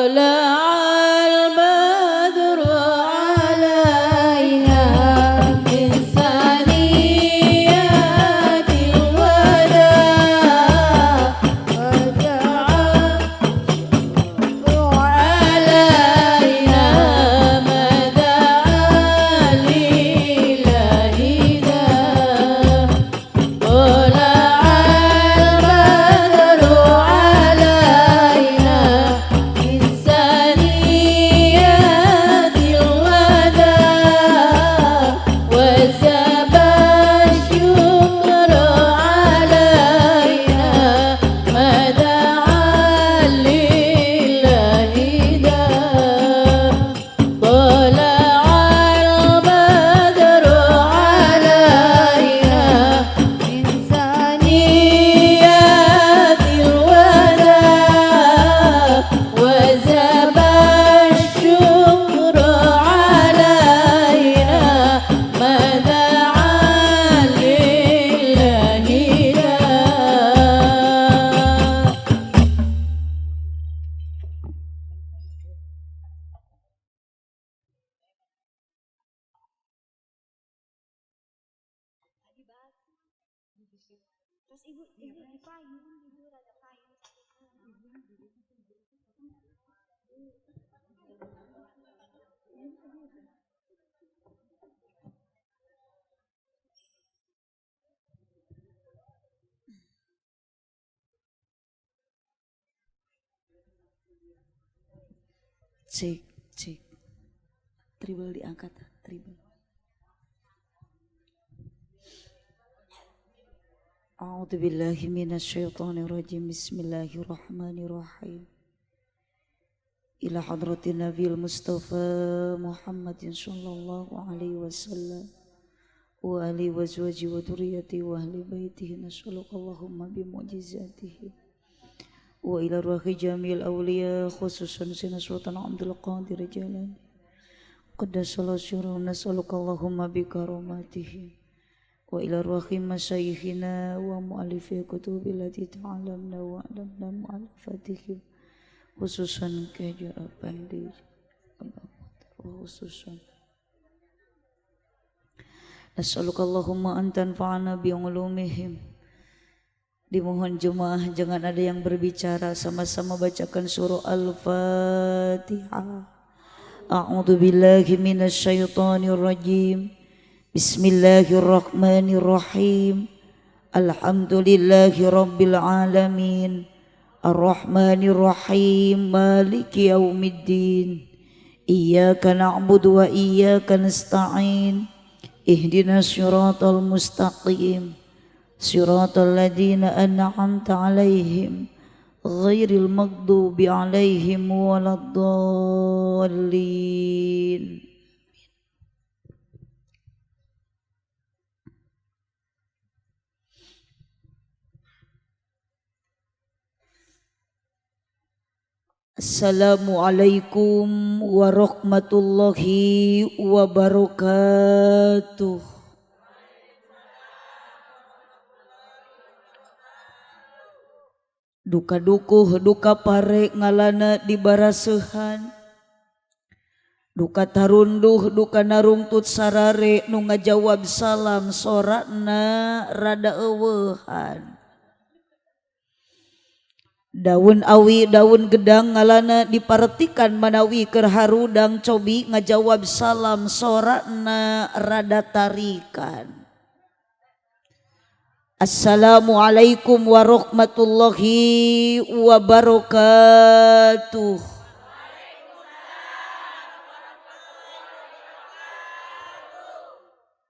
طلع البدر علينا من ثنيات الوداع، وجعل علينا ما دعا لله داع. طلع البدر علينا من ثنيات الوداع، وجب الشكر علينا ما دعا لله داع. طلع البدر علينا من ثنيات الوداع، وجب الشكر علينا ما دعا لله داع. Terus ibu, ibu di payung, ibu rada payung. Cek, cek. Treble diangkat, treble. أعوذ بالله من الشيطان الرجيم. بسم الله الرحمن الرحيم. إلى حضرة النبي المصطفى محمد صلى الله عليه وسلم وآله وأزواجه وذريته وأهل بيته، نسألك اللهم بمعجزاته. وإلى أرواح جميع الأولياء، خصوصا سيدنا سلطان عبد القادر الجيلاني قدس الله سره، نسألك اللهم بكراماته. وإلى أرواح مشايخنا ومؤلفي كتب التي تعلمنا وعلمنا مؤلفاتهم، خصوصا كهجر أبندي، خصوصا نسألك اللهم أن تنفعنا بعلومهم. Dimohon jemaah jangan ada yang berbicara, sama-sama bacakan surah Al-Fatihah. A'udzu billahi minasyaitonir rajim. Bismillahirrahmanirrahim. Alhamdulillahi rabbil alamin. Arrahmanir rahim. Maliki yaumiddin. Iyyaka na'budu wa iyyaka nasta'in. Ihdinas siratal mustaqim. Siratal ladzina an'amta 'alaihim ghairil maghdubi 'alaihim waladdallin. Assalamualaikum warahmatullahi wabarakatuh. Duka dukuh duka pare ngalana di barasehan, duka tarunduh duka narungtut sarare, nu ngajawab salam sorakna rada eueuhan. Daun awi daun gedang ngalana diparetikan manawi keur harudang, cobi ngajawab salam sorakna rada tarikan. Assalamualaikum warahmatullahi wabarakatuh.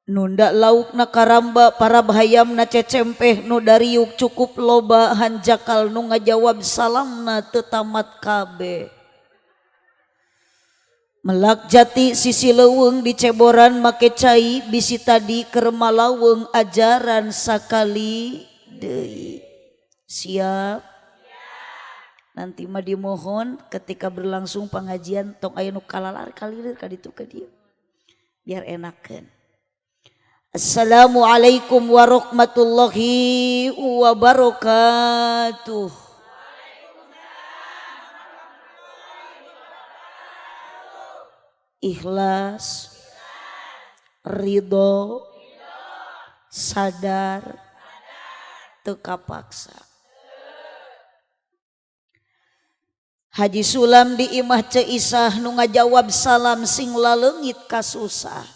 Nunda lauk na karamba para bahayam na cecempeh nu dariuk cukup loba, hanjakal nu ngajawab salamna teu tamat kabeh. Melak jati sisi leuweung diceboran make cai, bisi tadi keur malaweng ajaran sakali deui. Siap? Nanti mah dimohon ketika berlangsung pengajian tong aya nu kalalar kalilir ka ditu ka dieu. Biar enakeun. Assalamualaikum warahmatullahi wabarakatuh. Ikhlas, ridho, sadar, teu kapaksa. Haji Sulam di imah Ceu Isah nu ngajawab salam sing laleungit kasusah.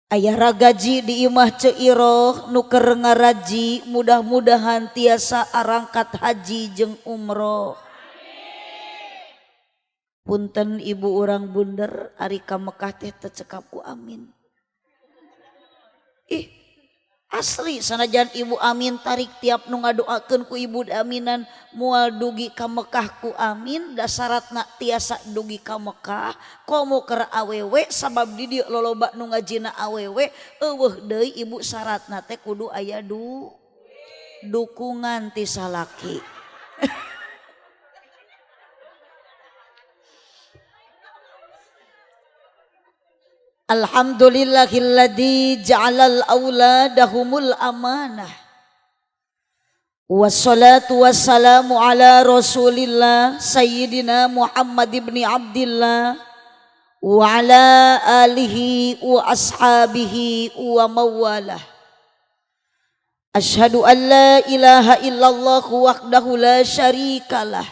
Ayah ragaji di imah Ceu Iroh nu keur ngaraji mudah-mudahan tiasa arangkat haji jeung umroh. Punten ibu urang bunder ari ka Mekah teh teu cekap ku amin. Ih, asli sanajan ibu amin tarik tiap nu ngadoakeun ku ibu aminan moal dugi ka Mekah ku amin da syaratna tiasa dugi ka Mekah komo keur awewe sabab di dieu loloba nu ngajina awewe eueuh deui ibu syaratna teh kudu aya dukungan ti salaki. Alhamdulillahilladzi ja'alal auladahumul amanah. Wassalatu wassalamu ala rasulillah sayyidina Muhammad ibn Abdillah wa ala alihi wa ashabihi wa mawalah. Asyhadu an la ilaha illallah wahdahu la syarikalah.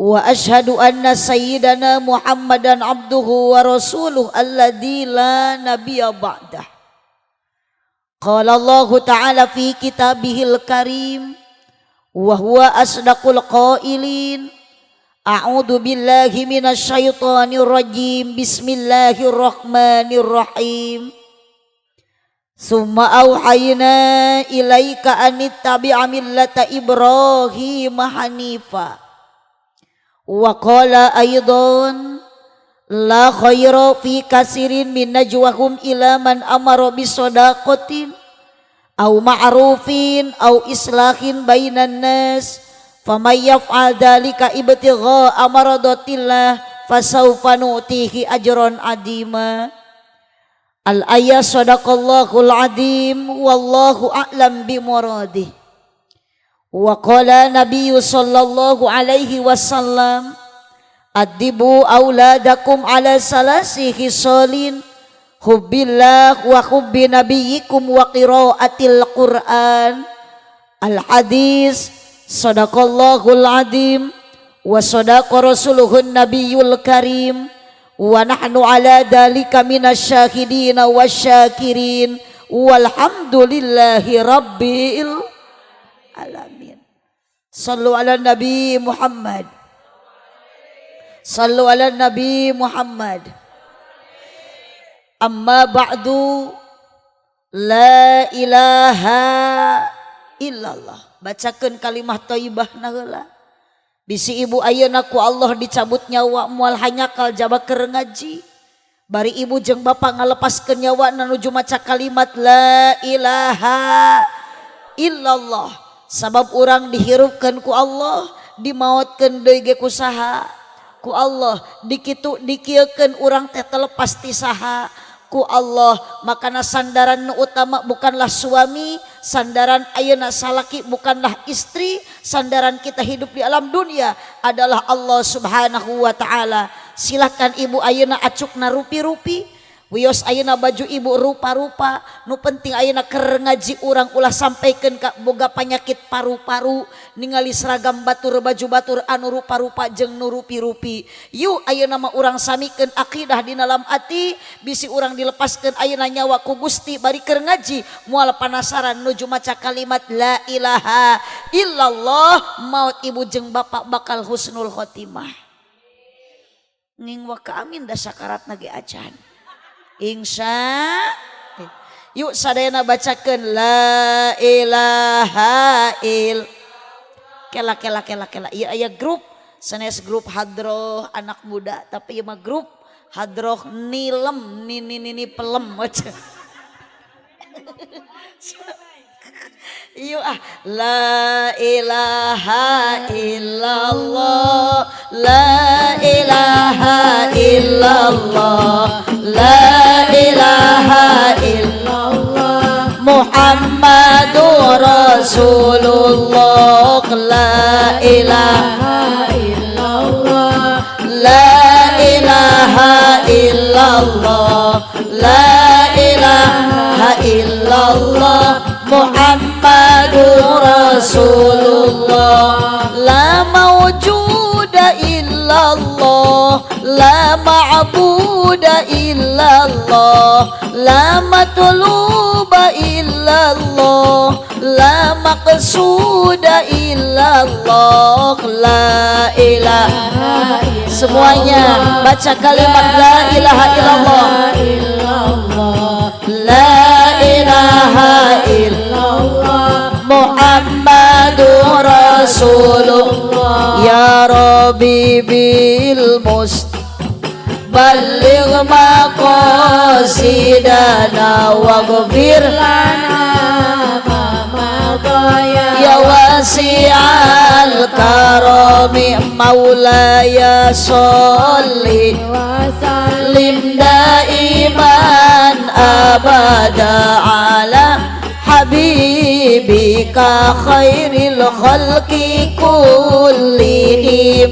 Wa asyhadu anna sayyidana Muhammadan abduhu wa rasuluh alladzi la nabiyya ba'dah. Qala Allahu ta'ala fi kitabihil karim wa huwa asdaqul qailin. A'udzu billahi minasy syaithanir rajim. Bismillahirrahmanirrahim. Summa auhayna ilaika anittabi'a millata Ibrahim hanifa. Wa qala aidan la khaira fi kasirin min najwahum ila man amara bisadaqatin aw ma'rufin aw islahin bainan nas faman yaf'al dzalika ibtigha'a maradatillah fasawfa nu'tihi ajran 'azima. Al ayat sadaqallahul azim wallahu a'lam bimuradih. Wa qala nabiyyu sallallahu alaihi wasallam adibu auladakum ala salasi khisalin hubbillah wa hubbi nabiyyikum wa qiraatil Qur'an. Al hadis sadaqallahul azim wa sadaqa rasuluhun nabiyul karim wa nahnu ala dalika minasyahidin wasyakirin walhamdulillahi rabbil alamin. Sallu ala Nabi Muhammad. Sallu ala Nabi Muhammad. Amma ba'du, la ilaha illallah. Bacakeun kalimah thayyibah na heula. Bisi ibu ayeuna ku Allah dicabut nyawa moal hanyakal jaba keur ngaji. Bari ibu jeung bapa ngalepaskeun nyawa nuju maca kalimat la ilaha illallah. Sabab urang dihirupkeun ku Allah, dimaotkeun deui ge ku saha? Ku Allah. Dikitu dikieukeun urang teh telepas ti saha? Ku Allah. Makana sandaran nu utama bukanlah suami, sandaran ayeuna salaki bukanlah istri, sandaran kita hidup di alam dunia adalah Allah Subhanahu wa taala. Silakan ibu ayeuna acukna rupi-rupi. Wios ayeuna baju ibu rupa-rupa, nu penting ayeuna keur ngaji urang ulah sampaikeun ka boga panyakit paru-paru, ningali seragam batur baju batur anu rupa-rupa jeung nu rupi-rupi. Yuk ayeuna mah urang samikeun akidah dina dalam ati, bisi urang dilepaskeun ayeuna nyawa ku Gusti bari keur ngaji moal panasaran nuju maca kalimat la ilaha illallah, maut ibu jeung bapak bakal husnul khotimah. Nging wa ka amin da sakaratna ge acan. Insya yuk sadayana bacakeun la ilaha il kela kela kela kela. Ieu aya grup sanes grup hadroh anak muda tapi ieu mah grup hadroh nilem nini nini pelem aja. Yuk ah la ilaha illallah, la ilaha illallah, la ilaha illallah Muhammadur Rasulullah, la ilaha illallah, la illallah, la ilaha illallah, Muhammadur Rasulullah. La mawjuda illallah, la ma'buda illallah, la matluba illallah, la maqsuda illallah, la ilaha. Semuanya baca kalimat la ilaha illallah, la ilaha illallah, Muhammadur Rasulullah. Ya Rabbi bil must balligh maqasidana waghfir lana ma madaya ya wasi'al karami maulaya sholli wa sallim lim daiman abada ala habibika khairil khalqi kullihim.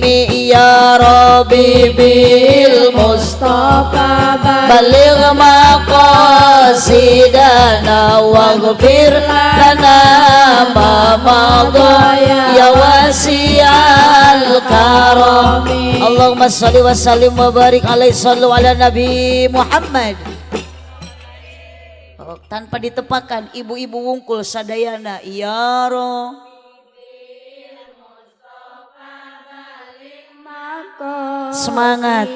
Ya Rabbi bil Mustafa balligh maqasidana waghfir lana ma madha ya wasi'al karami. Allahumma shalli wa sallim wa barik alaihi, sallu ala Nabi Muhammad. Tanpa ditepakan ibu-ibu wungkul sadayana ya Rob semangat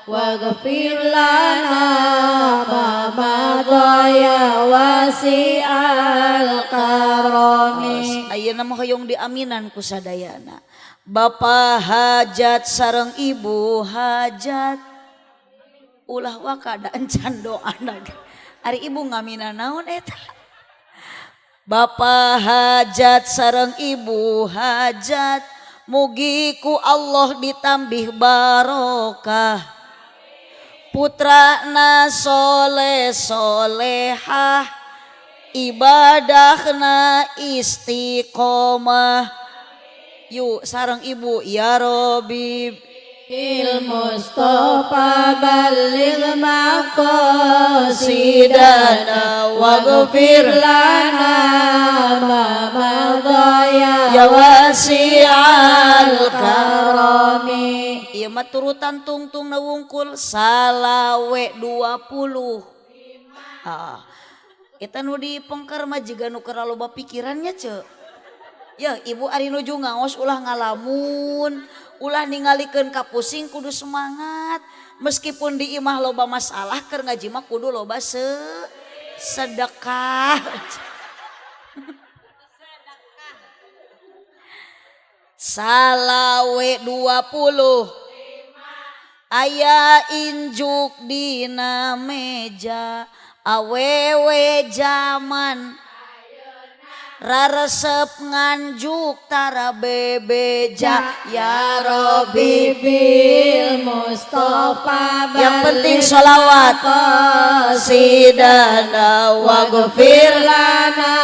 waghfir lana ma madaya wasi'al karami. Ayeuna mah hoyong diaminan ku sadayana. Bapak hajat sareng ibu hajat, ulah waka da encan doana. Ari ibu ngamina naon eta? Bapak hajat sareng ibu hajat, mugi ku Allah ditambih barokah. Putrana soleh solehah, ibadahna istiqomah. Yuk sareng ibu ya Rabbi bil Mustafa balligh maqasidana waghfir lana ma madaya ya wasi'al karami. Ieu mah turutan tungtungna wungkul salawe 20. Ah, eta nu di pengker mah jiga nu keur loba pikirannya ce. Ya ibu ari nuju ngaos ulah ngalamun, ulah ningalikeun ka pusing, kudu semangat. Meskipun di imah loba masalah, keur ngaji mah kudu loba sedekah. Salawe 20 aya injuk dina meja, awewe jaman raresep nganjuk tara bebeja. Ya Rabbi bil Mustafa yang penting sholawat qasidana waghfir lana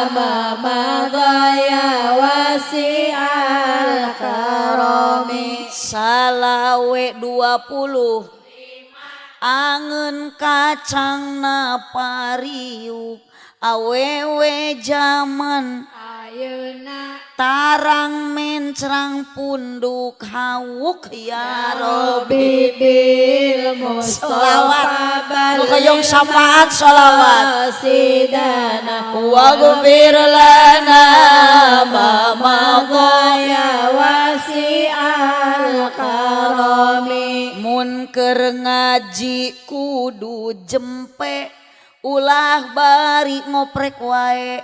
ma madaya wasi'al karami. Salawe 20 angen kacang na pariuk, awewe jaman ayeuna tarang mencrang punduk hawuk. Ya Rabbi bil Mustafa balligh syafaat sholawat qasidana waghfir lana ma madaya wasi'al karami. Mun keur ngaji kudu jempe, ulah bari ngoprek wae.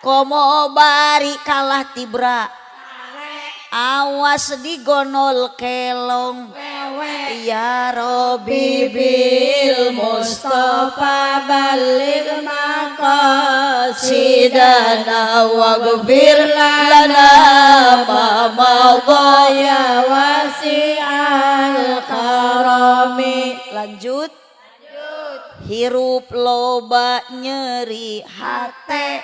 Komo bari kalah tibra, awas digonol kelong. Ya Rabbi bil Mustafa balligh maqasidana waghfir lana ma madaya wasi'al karami. Lanjut. Hirup loba nyeri hate,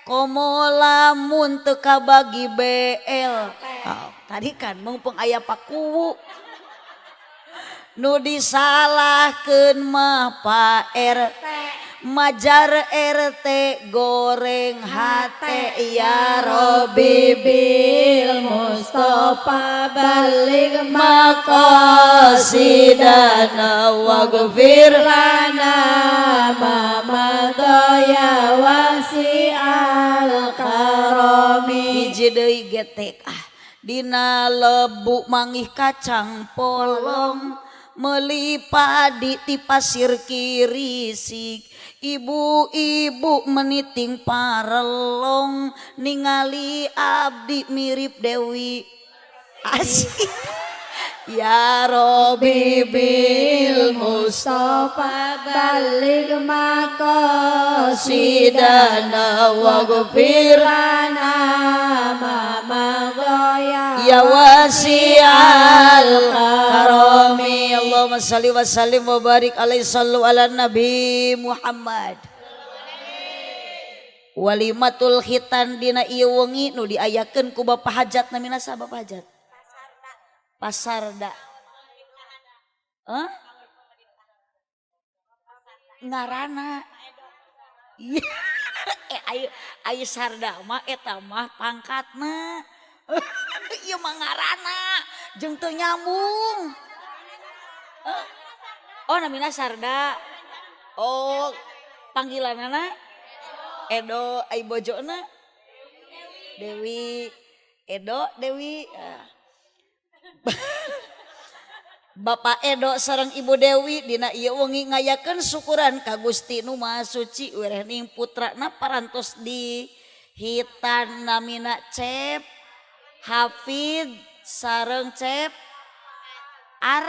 komo lamun teu kabagi BL. Oh, tadi kan mumpung aya pakuwu. Nu disalahkeun mah Pak RT, majar RT goreng hate. Ya Robi bil Mustafa balligh maqasidana waghfir lana ma madha ya wasi'al karami. Hiji deui getek ah. Dina lebu mangih kacang polong, meuli padi ti pasir kirisik, ibu-ibu meniting parelong, ningali abdi mirip Dewi Asih. Ya Robi bil Mustafa balligh maqasidana sidana waghfir lana ma madha ya wasi'al karami. Allahumma salli wa sallim wa barik alaihi. Sallu ala Nabi Muhammad. Walimatul khitan dina ieu wengi nu diayakeun ku Bapak Hajat. Namina saha Bapak Hajat? Pasarda. Hah? Ngarana. Iya. Eh, ayo ayo sarda mah eta mah pangkatna. Ieu mah ngarana jeung teu nyambung. Oh, namina Sarda. Oh, panggilanana Edo, ai bojona Dewi. Edo Dewi. Ah. Bapak Edo sareng Ibu Dewi dina ieu wengi ngayakeun syukuran ka Gusti nu Maha Suci werehning putrana parantos di hitan, namina Cep Hafid sareng Cep Ar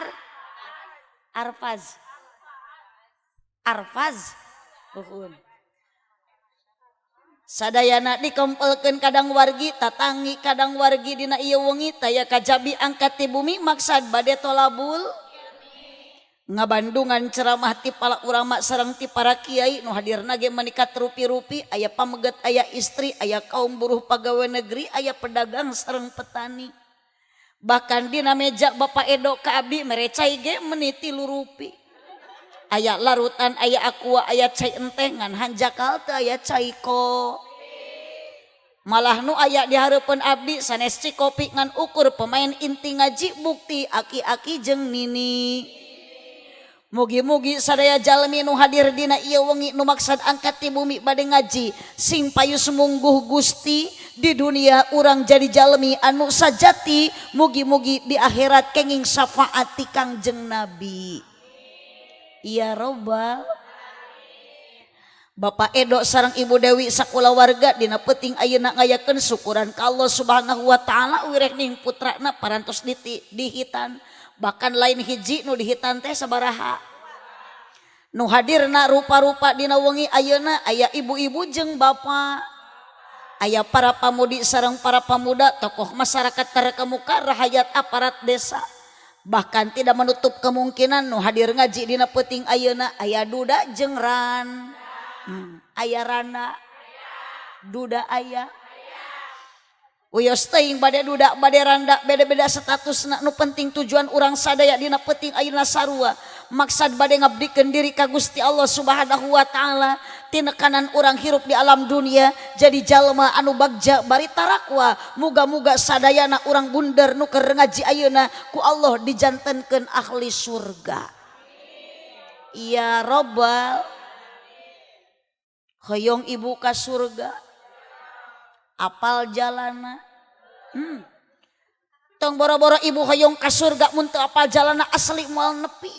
Arfaz Arfaz. Nuhun. Sadayana dikempelkeun kadang wargi, tatangi kadang wargi dina ieu wengi, taya kajabi angkat ti bumi maksad bade tolabul ngabandungan ceramah ti para ulama sareng ti para kiai. Nu hadirna ge manikat rupi-rupi, aya pameget, aya istri, aya kaum buruh pegawai negeri, aya pedagang sareng petani. Bahkan dina meja Bapak Edo ka abdi mere cai ge meni 3 rupi, aya larutan, aya aqua, aya cai enteh, ngan hanjakal teu aya cai ko. Malah nu aya di hareupeun abdi sanes kopi, ngan ukur pemain inti ngaji bukti aki-aki jeung nini. Mugi-mugi sadaya jalmi nu hadir dina ieu wengi nu maksad angkat ti bumi bade ngaji sing payu sumungguh Gusti. Di dunia urang jadi jalmi anu sajati, mugi-mugi di akhirat kenging syafaat ti Kangjeng Nabi, ya robbal. Bapak Edo sareng Ibu Dewi sakulawarga dina peuting ayeuna ngayakeun syukuran ka Allah Subhanahu wa taala wirehning putrana parantos dihitan. Bahkan lain hiji nu dihitan teh, sabaraha. Nu hadirna rupa-rupa dina wengi ayeuna, aya ibu-ibu jeung bapak, aya para pamudi sareng para pamuda, tokoh masyarakat terkemuka, rahayat, aparat desa. Bahkan tidak menutup kemungkinan nu hadir ngaji dina peuting ayeuna aya duda jeung ran. Aya rana, duda aya. Wios teuing bade duda bade randa, beda-beda statusna, nu penting tujuan urang sadaya dina peuting ayeuna sarua, maksad bade ngabdikeun diri ka Gusti Allah Subhanahu wa taala. Tinekanan urang hirup di alam dunia jadi jalma anu bagja bari tarakwa. Muga-muga sadayana urang bunder nu keur ngaji ayeuna ku Allah dijantenkeun ahli surga, ya robbal. Hoyong ibu ka surga, apal jalana? Tong boro-boro ibu hoyong ka surga, mun teu apal jalana asli moal nepi.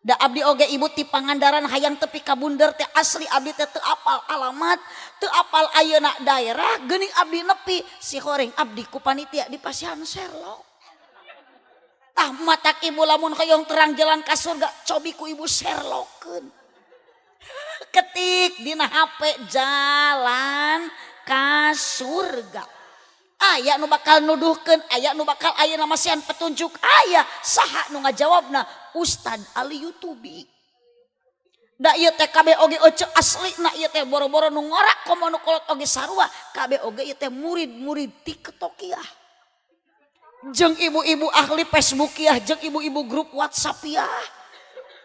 Da abdi oge ibu ti Pangandaran hayang tepi ka Bunder teh asli abdi teh teu apal alamat, teu apal ayeuna daerah, geuning abdi nepi si horeng abdi ku panitia di pasihan share loc. Tah, matak ibu lamun hoyong terang jalan ka surga, cobi ku ibu share loc-keun. Ketik dina HP jalan ka surga. Aya nu bakal nuduhkeun, aya nu bakal ayeuna masihan petunjuk, aya saha nu ngajawabna? Ustad Ali YouTube. Da ieu teh kabeh oge ece asli na ieu teh boro-boro nu ngora komo nu kolot oge sarua, kabeh oge ieu teh murid-murid TikTokiah. Jeung ibu-ibu ahli Facebook ya, jeung ibu-ibu grup WhatsApp ya.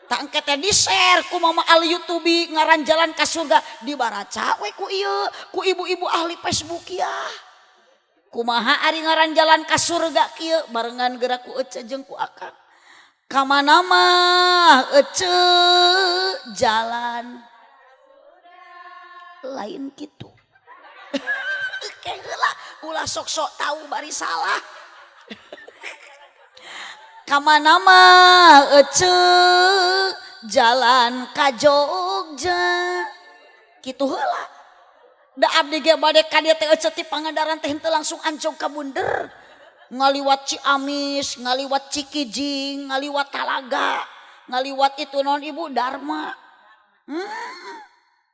Tak engke teh di-share ku mama ahli YouTube ngaran jalan ka surga dibaraca we ku ieu ku ibu-ibu ahli Facebook ya. Kumaha ari ngaran jalan ka surga kieu barengan gerak ku ece jeung ku akang. Ka mana mah ece jalan lain kitu. Ke heula ulah sok-sok tahu bari salah. Ka mana mah ece jalan ka Jogja kitu heula. Da abdi ge bade ka dieu teh ece ti Pangandaran teh henteu langsung anjog ka Bunder. Ngaliwat Ciamis, ngaliwat Cikijing, ngaliwat Talaga, ngaliwat itu naon ibu Dharma.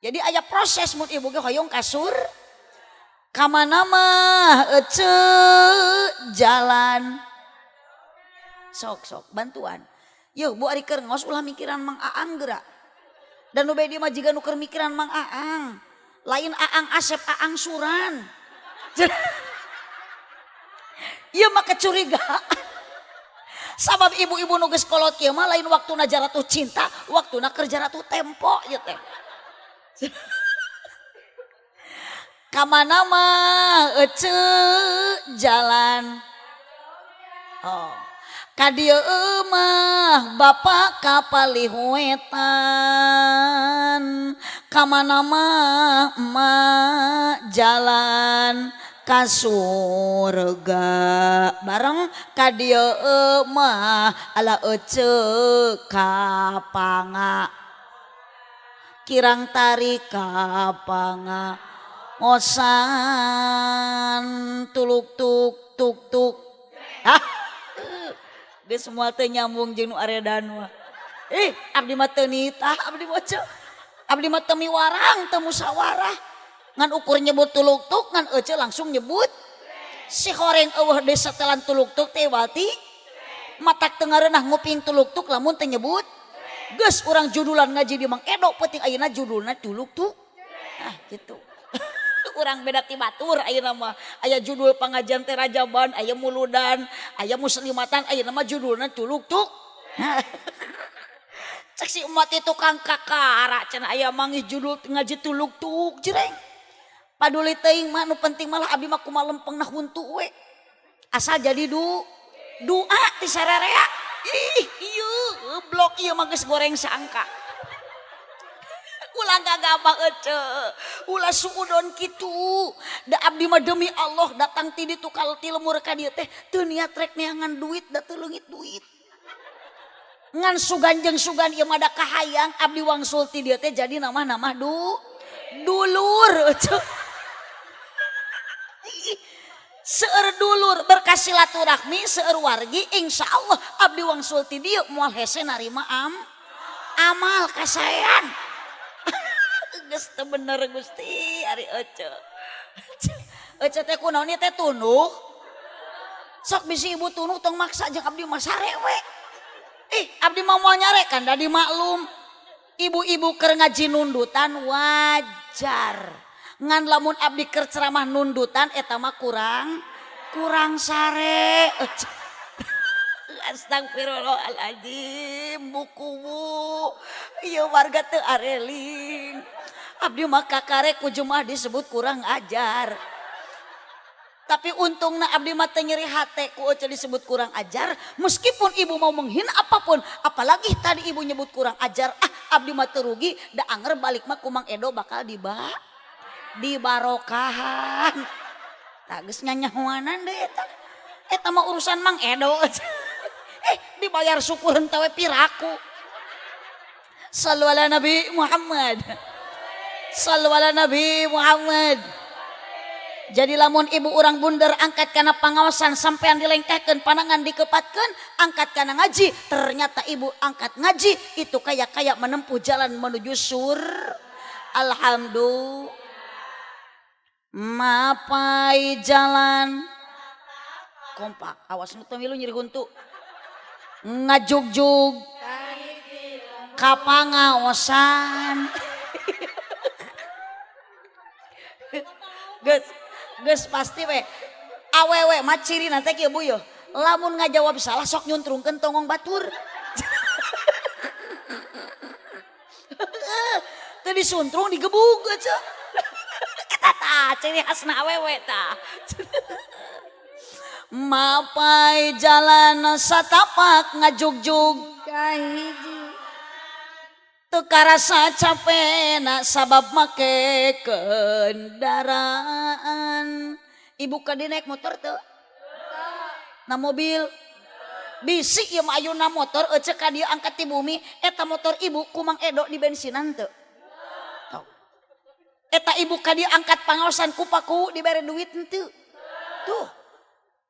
Jadi aya proses mun ibu ge hoyong kasur. Ka mana mah ece jalan. Sok sok bantuan. Yeuh Bu ari keur ngaos ulah mikiran Mang Aang geura. Dan nu bedi mah jiga nu keur mikiran Mang Aang. Lain Aang Asep, Aang Suran. Ieu mah kecurigaan. Sabab ibu-ibu nu geus kolot kieu mah lain waktuna jaratuh cinta, waktuna keur jaratuh tempo ieu teh. Ka mana mah ece jalan. Oh. Ka dieu mah bapak ka palihuetan. Ka mana mah emak jalan ka surga. Bareng ka dieu mah ala ece ka panga. Kirang tarik ka panga. Osan tuluk tuk tuk tuk. Hah? Geus semua teh nyambung jeung nu aredan mah. Ih, abdi mah teu nitah, abdi mah ceu. Abdi mah teu miwarang, teu musyawarah. Ngan ukur nyebut tuluk tuk, ngan ece langsung nyebut. Si horeng eueuh desa telan tuluk tuk teh wati. Matak teu ngareunah nguping tuluk tuk lamun teu nyebut. Geus urang judulan ngaji di Mang Edo peuting ayeuna judulna tuluk tuk. Ah, gitu. Urang beda ti batur ayeuna mah. Aya judul pangajian teh Rajaban, aya muludan, aya muslimatan, ayeuna mah judulna tuluk tuk. Cek si umat itu tukang kakara cenah aya manggih judul ngaji tuluk tuk jereng. Paduli teuing mah nu penting malah abdi mah kumaha lempengna huntu we. Asal jadi doa ti sararea. Ih, ieu blok ieu mah geus goreng sangka. Ulah gagabah ece, ulah suudon kitu. Da abdi mah demi Allah datang ti ditu ka ti lemur ka dieu teh teu niat rek neangan duit da teu leungit duit. Ngan sugan jeung sugan ieu mah da kahayang abdi wangsul ti dieu teh jadi nama-nama dulur ece. Seueur dulur berkah silaturahmi seueur wargi insyaallah abdi wangsul ti dieu moal hese narima amal kasaean. Geus teu bener Gusti ari ece. Ece teh kunaon ieu teh tunduh. Sok bisi ibu tunduh tong maksa jeung abdi mah sare we. Ih, abdi mah moal nyare kan da dimaklum. Ibu-ibu keur ngaji nundutan wajar. Ngan lamun abdi keur ceramah nundutan eta mah kurang sare. Astagfirullahaladzim, buku ieu warga teu areling. Abdi mah kakare ku jemaah disebut kurang ajar. Tapi untungna abdi mah teu nyeri hate ku ece disebut kurang ajar. Meskipun ibu mau menghina apapun, apalagi tadi ibu nyebut kurang ajar, ah abdi mah teu rugi, da anger balik mah ku Mang Edo bakal dibarokahan. Tah geus nyanyahoanan deui eta. Eta mah urusan Mang Edo. Dibayar syukur henteu we piraku. Sallu ala Nabi Muhammad. Sallu ala Nabi Muhammad. Jadi lamun ibu urang bunder angkat kana pangaosan sampean dilengkahkeun panangan dikepatkeun angkat kana ngaji, ternyata ibu angkat ngaji itu kayak menempuh jalan menuju sur. Alhamdulillah. Mapai jalan kompak, awas nu teu milu nyeri huntu. Ngajugjug ka pangaosan. Geus pasti we. Awewe mah cirina teh kieu Bu yeuh. Lamun ngajawab salah sok nyuntrungkeun tonggong batur. Teu disuntrung digebug aja. Eta tah ciri khasna awewe tah. Mapai jalan satapak ngajugjug Kahiji. Teu karasa capena sabab make kendaraan. Ibu kadi naik motor teu? Na mobil. Bisi ieu mah ayeuna motor ece ka dieu angkat ti bumi eta motor ibu ku Mang Edo di bensinan teu? Eta ibu ka dieu angkat pangaosan ku paku dibere duit henteu? Tuh.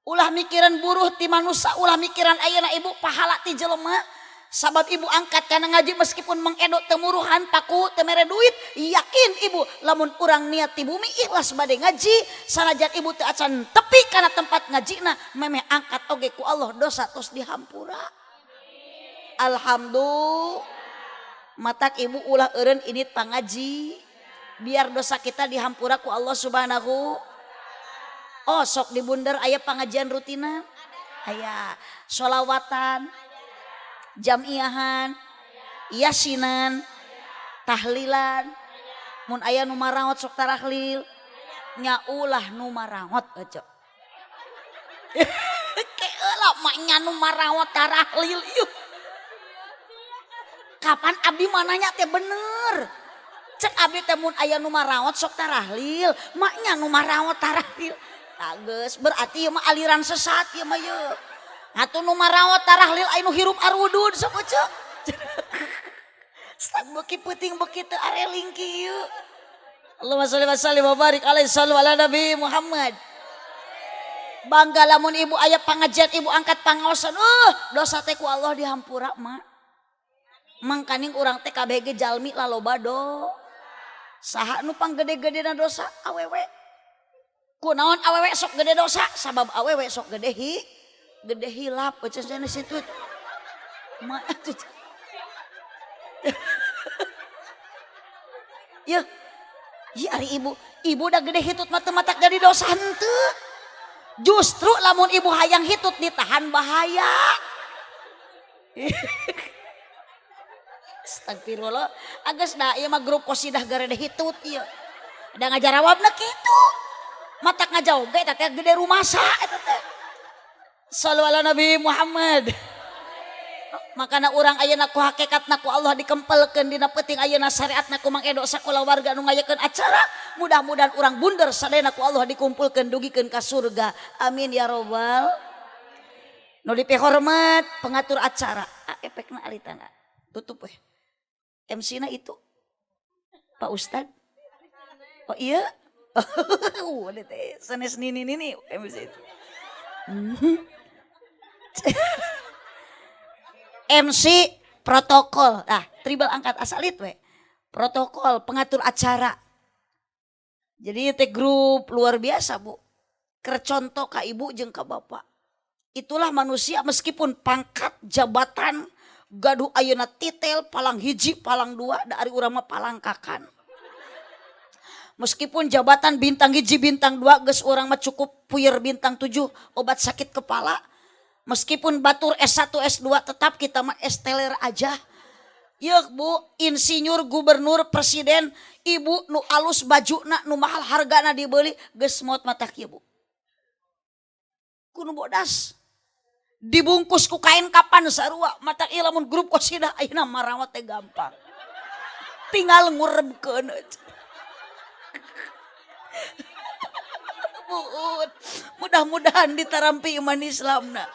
Ulah mikiran buruh ti manusia, ulah mikiran ayeuna ibu pahala ti jelema. Sabab ibu angkat kana ngaji meskipun Mang Edo teu muruhan paku teu mere duit, yakin ibu lamun urang niat ti bumi ikhlas bade ngaji, sanajan ibu teu acan tepi kana tempat ngajina, memeh angkat oge ku Allah dosa tos dihampura. Alhamdulillah. Matak ibu ulah eureun init pangaji. Biar dosa kita dihampura ku Allah Subhanahu. Oh sok di Bunder aya pengajian rutinan, aya sholawatan, jamiahan, yasinan, tahlilan. Mun aya nu maraot sok tarahlil, nya ulah nu maraot aja. Keula mah nya nu maraot tarahlil ieu. Kapan abdi mananya teh bener? Cek abdi teh mun aya nu maraot sok tarahlil, maknya nu maraot tarahlil. Geus berarti ieu mah aliran sesat ieu mah ieu. Atuh nu maraot tarahlil aya nu hirup arudud sok ece. Stag beuki peuting beuki teu areling kieu. Allahumma sholli wa sallim wa barik alaihi sallu ala Nabi Muhammad. Bangga lamun ibu aya pangajian ibu angkat pangaosan, dosa teh ku Allah dihampura mak. Mangkaning urang teh kabeh ge jalmi laloba do. Saha nu panggede-gedena dosa awewe. Kunaon awewe sok gede dosa? Sabab awewe sok gede hi, gede hilap cenah situ. Ma atuh. Yeuh. Ieu ari ibu, ibu da gede hitut mah teu matak jadi dosa henteu. Justru lamun ibu hayang hitut ditahan bahaya. Astagfirullah. Ages da ieu mah grup qosidah garede hitut ieu. Da ngajarawabna kitu. Matak ngajawab ge eta teh gede rumasa eta teh. Sallu ala Nabi Muhammad. Makana urang ayeuna ku hakikatna ku Allah dikempelkeun dina peuting ayeuna syariatna ku Mang Edo sakulawarga nu ngayakeun acara. Mudah-mudahan urang bunder sadayana ku Allah dikumpulkeun dugikeun ka surga. Amin ya robbal. Nu dipihormat pengatur acara. Ah, efekna alitana. Tutup weh. MC-na itu Pak Ustad. Oh iya. Sanes nini nini MC itu. MC protokol. Nah, tribal angkat asalit we. Protokol pengatur acara. Jadi teh grup luar biasa, Bu. Kerconto ka ibu jeung ka bapak. Itulah manusia meskipun pangkat jabatan gaduh ayeuna titel palang hiji palang dua da ari urang mah palangkakan. Meskipun jabatan bintang hiji bintang dua geus urang mah cukup puyer bintang 7 obat sakit kepala. Meskipun batur S1 S2 tetap kita mah es teler aja. Yeuk Bu, insinyur, gubernur, presiden, ibu nu alus bajuna nu mahal hargana dibeli geus maot mata kieu Bu. Kudu bodas. Dibungkus ku kain kapan sarua mata ieu lamun grup qosidah ayeuna marawat teh gampang. Tinggal ngurebkeun aja. Buut. Mudah-mudahan ditarampi iman Islamna.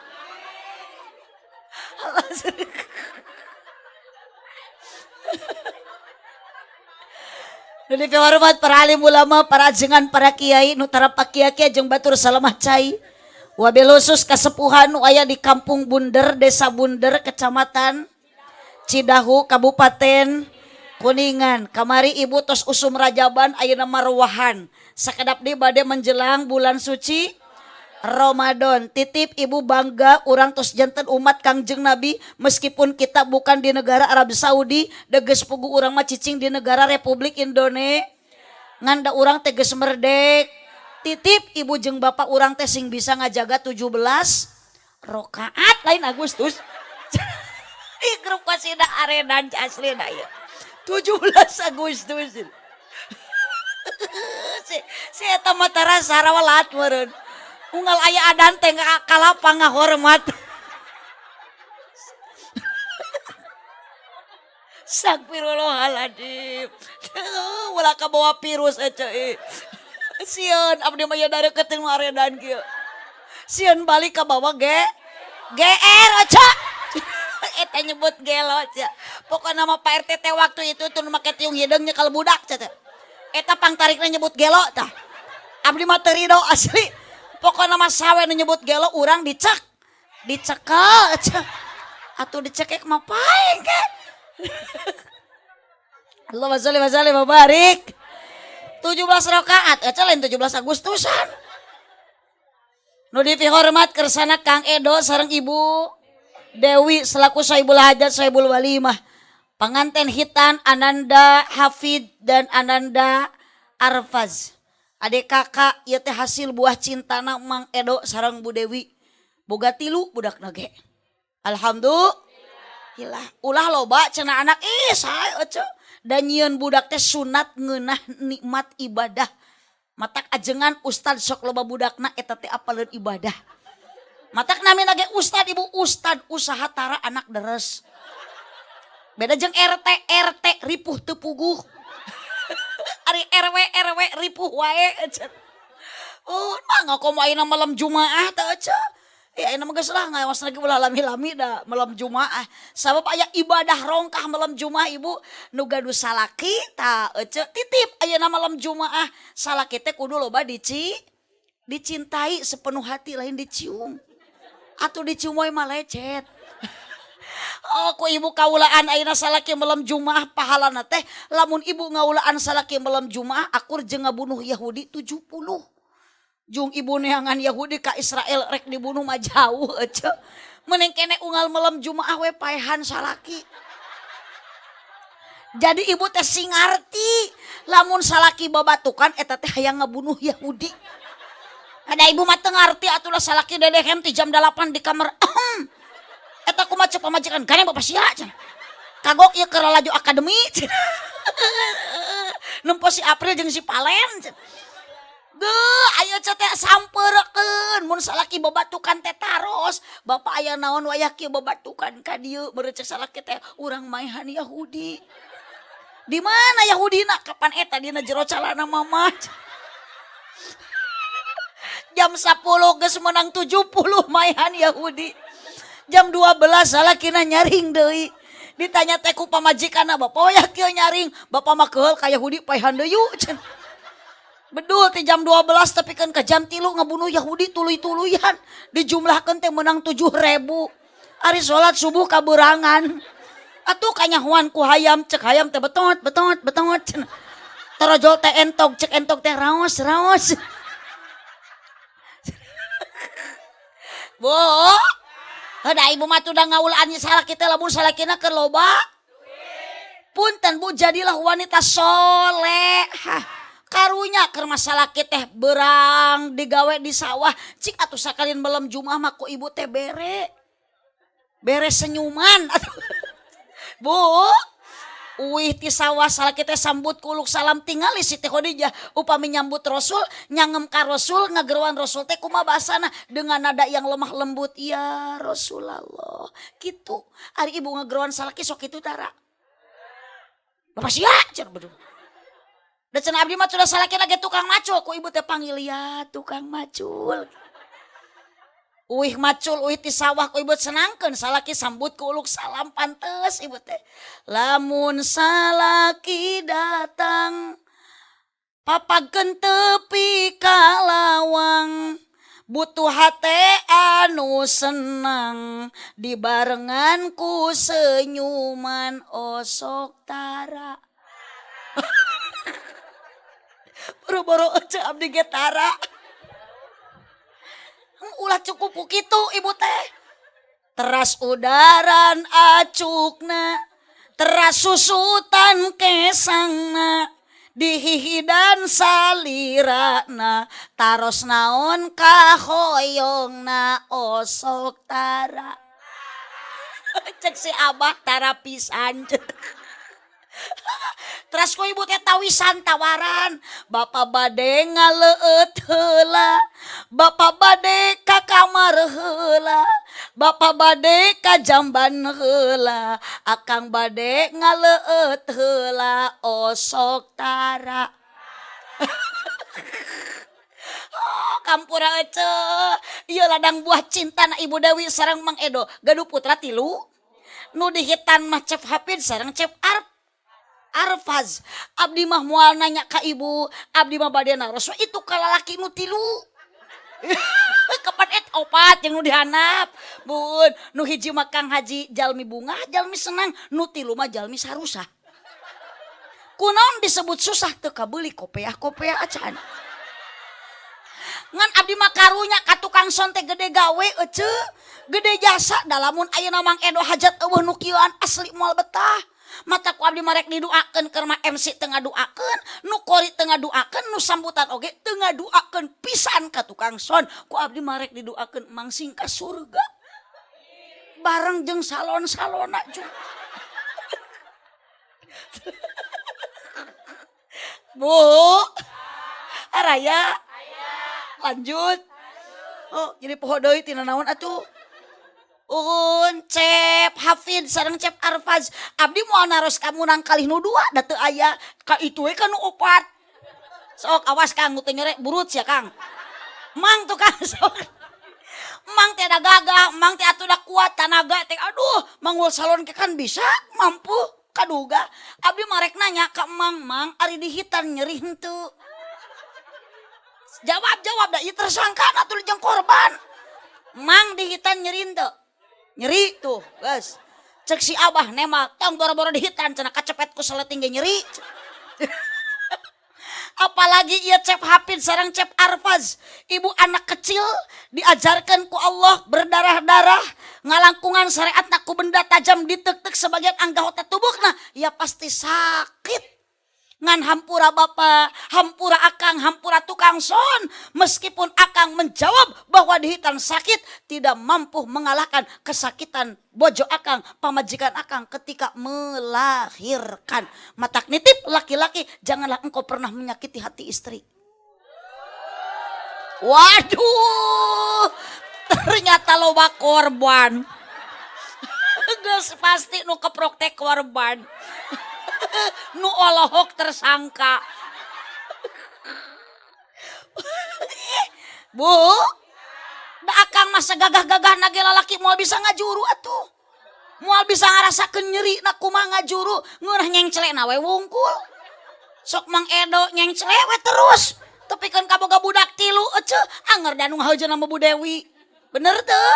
Jadi hormat para alim ulama, para ajengan, para kiai, nu tara pakia-kia jeung batur salamah cai. Wabil khusus kasepuhan nu aya di Kampung Bunder, Desa Bunder, Kecamatan Cidahu, Kabupaten Kuningan. Kamari ibu tos usum rajaban ayeuna marwahan. Sakedap deui bade menjelang bulan suci Ramadan. Titip ibu bangga urang tos janten umat Kangjeng Nabi meskipun kita bukan di negara Arab Saudi, deges pugu urang mah cicing di negara Republik Indonesia. Nganda urang teh geus merdek. Titip ibu jeung bapak urang teh sing bisa ngajaga 17 rakaat lain Agustus. Ih grup kasidah aredan aslina ieu. 17 Agustus. Si eta mah tara sarawalat meureun. Unggal aya adan teh kalapa ngahormat. Astagfirullahaladzim. Ulah kabawa virus ece. Sieun abdi mah ieu dareukeut nu aredan kieu. Sieun balik kabawa GR ece. Eta nyebut gelo ece. Pokona mah Pak RT teh waktu itu tuh nu make tiung hideung nyekel budak ece. Eta pangtarikna nyebut gelo tah. Abdi mah teu rido asli. Pokona mah sawe nu nyebut gelo urang dicek. Dicekel ece. Atuh dicekek mah paeng ke. Allahumma sholli wa sallim wa barik. 17 rakaat ece lain 17 Agustusan. Nu dipihormat kersana Kang Edo sareng Ibu Dewi selaku Sohibul Hajat Sohibul Walimah. Panganten hitan Ananda Hafid dan Ananda Arfaz. Adik kakak ieu teh hasil buah cintana Mang Edo sareng Bu Dewi. Boga 3 budakna ge. Alhamdulillah. Ulah loba cenah anak ih sae ece. Dan nyieun budak teh sunat ngeunah nikmat ibadah. Matak ajengan ustad sok loba budakna eta teh apaleun ibadah. Matak namina ge ustad ibu ustad usaha tara anak deres. Beda jeung RT RT ripuh teu puguh. Ari RW RW ripuh wae ece. Oh, mah ngakomo ayeuna malam Jumaah teh ece. Ya ayeuna mah geus lah ngawas lagi ulah lami-lami da malam Jumaah. Sabab aya ibadah rongkah malam Jumaah ibu nu gaduh salaki tah ece titip ayeuna malam Jumaah salaki teh kudu loba dicintai sepenuh hati lain dicium. Atuh dicium we mah lecet. Oh ku ibu kaulaan ayeuna salaki malam Jumaah pahalana teh lamun ibu ngaulaan salaki malam Jumaah akur jeung ngabunuh Yahudi 70. Jung ibu neangan Yahudi ka Israel rek dibunuh mah jauh ece. Mending kene unggal malam Jumaah we paehan salaki. Jadi ibu teh sing ngarti lamun salaki babatukan eta teh hayang ngabunuh Yahudi. Ada ibu mah teu ngarti atulah salaki dedehem ti jam 8 di kamar. Eta kumaha cek pamajikan gane bapak sia cenah. Kagok ieu keur lalajo akademi cenah. Nempo si April jeung si Palen cenah. Duh, ayo teh sampeurkeun mun salaki babatukan teh taros. Bapak aya naon wayah kieu babatukan ka dieu meureun cek salaki teh urang maehan Yahudi. Di mana Yahudina? Kapan eta dina jero calana mama? Jam 10 geus menang 70 maehan Yahudi. Jam 12 salakina nyaring deui. Ditanya teh ku pamajikanna, bapak wayah kieu nyaring, bapak mah keheul ka Yahudi paehan deui cenah. Bedul ti jam 12 tapi kan ke jam 3 ngabunuh Yahudi tuluy-tuluyan. Dijumlahkeun teh menang 7.000. Ari salat subuh kaberangan. Atuh kanyahoan ku hayam, cek hayam teh betot betot betot cenah. Torojol teh entog, cek entog teh raos raos. Bu, da ibu mah tuh da ngaulaan salaki teh lamun salakina keur loba. Punten Bu, jadilah wanita solehah. Karunya keur masalah teh berang digawe di sawah cik atuh sakalin malam Jumaah mah ku ibu teh bere bere senyuman. Bu, uih ti sawah salaki teh sambut kuluk salam tingali Siti Khadijah upami nyambut Rasul nyangem ka Rasul ngageroan Rasul teh kumaha basana dengan nada yang lemah lembut ya Rasulullah kitu. Ari ibu ngageroan salaki sok kitu tara. Bapak sia cenah beduh. Da cenah abdi mah sudah salaki lagi tukang macul ku ibu teh panggil ya tukang macul. Uih macul uih ti sawah ku ibu senangkeun salaki sambut ku uluk salam pantes ibu teh. Lamun salaki datang papagkeun tepi ka lawang butuh hate anu senang dibarengan ku senyuman osok tara. Boro-boro ece abdi ge tara. Ulah cukup ku kitu ibu teh. Teras udaran acukna, teras susutan kesangna, Dihihidan salirana taros naon kahoyongna osok tara. Cek si abah tara pisan. Teras ku ibu teh tawisan tawaran, bapak bade ngaleueut heula, bapak bade ka kamar heula, bapak bade ka jamban heula, akang bade ngaleueut heula osok tara. Oh, kampura ece, ieu ladang buah cinta na Ibu Dewi sareng Mang Edo, gaduh putra tilu, nu dihitan mah Cep Hafid sareng Cep Arfaz. Abdi mah moal nanya ka ibu, abdi mah bade naros itu ka lalaki nu tilu. Kapan et opat yang nu dihanap. Bun, nu hiji mah Kang Haji jalmi bunga, jalmi senang, nu tilu mah jalmi sarusah. Kunaon disebut susah teu kabeuli kopeah-kopeah acan. Ngan abdi mah karunya ka tukang son teh gede gawe ece, gede jasa da lamun ayeuna Mang Edo hajat eueuh nu kieuan asli moal betah. Mata ku abdi marek diduakeun keur mah MC teu ngaduakeun, nu kori teu ngaduakeun, nu sambutan oge teu ngaduakeun pisan ka tukang son. Ku abdi marek diduakeun mangsing ka surga. Bareng jeung salon-salonna juga. Bu, araya. Lanjut. Oh, jadi poho deui tina naon atuh. Uhun Cep Hafid sareng Cep Arfaz. Abdi moal naros ka munang kalih nu dua da teu aya ka itu we ka nu opat. Sok awas Kang nu teu nyere burut sia Kang. Mang tuh Kang sok. Mang teh da gagah, mang teh atuh da kuat tanaga teh aduh manggul salon ke kan bisa mampu kaduga. Abdi marek nanya ka Mang, Mang ari dihitan nyeri henteu. Jawab jawab da ieu tersangka atuh jeung korban. Mang dihitan nyeri henteu? Nyeri tuh, guys. Cek si abah nema, tong boro-boro dihitan cenah kacepet ku seleting ge nyeri. Apalagi ieu Cep Hafid sareng Cep Arfaz, ibu anak kecil diajarkan ku Allah berdarah-darah, ngalangkungan syariatna ku benda tajam ditek-tek sebagian anggota tubuhna, ya pasti sakit. Ngan hampura bapak, hampura akang, hampura tukang son. Meskipun akang menjawab bahwa dihitan sakit, tidak mampu mengalahkan kesakitan bojo akang, pamajikan akang ketika melahirkan. Matak nitip laki-laki, janganlah engkau pernah menyakiti hati istri. Waduh, ternyata loba korban. Geus pasti nu keprok teh korban. Nu olohok tersangka. Bu, da akang masa gagah-gagah nage lalaki moal bisa ngajuru atuh. Moal bisa ngarasakeun nyeri na kumaha ngajuru, ngeunah nyengcelena we wungkul. Sok Mang Edo nyengcele we terus. Tepikeun kaboga budak tilu eceu, anger da nu ngahajeuna mah Bu Dewi. Bener teu?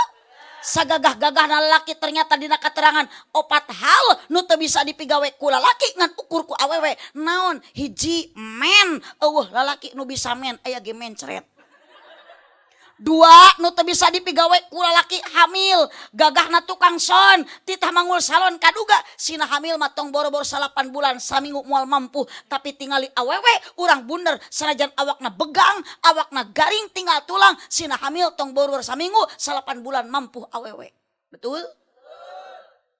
Sagagah-gagahna lalaki ternyata dina katerangan opat hal nu teu bisa dipigawe ku lalaki ngan ukur ku awewe. Naon? Hiji men, eueuh lalaki nu bisa men aya ge mencret. Dua nu teu bisa dipigawe ku lalaki hamil, gagahna tukang son, titah manggul salon kaduga sina hamil mah tong boro-boro 8 bulan saminggu moal mampu, tapi tingali awewe urang bunder sanajan awakna begang, awakna garing tinggal tulang, sina hamil tong boro-boro saminggu 8 bulan mampu awewe. Betul?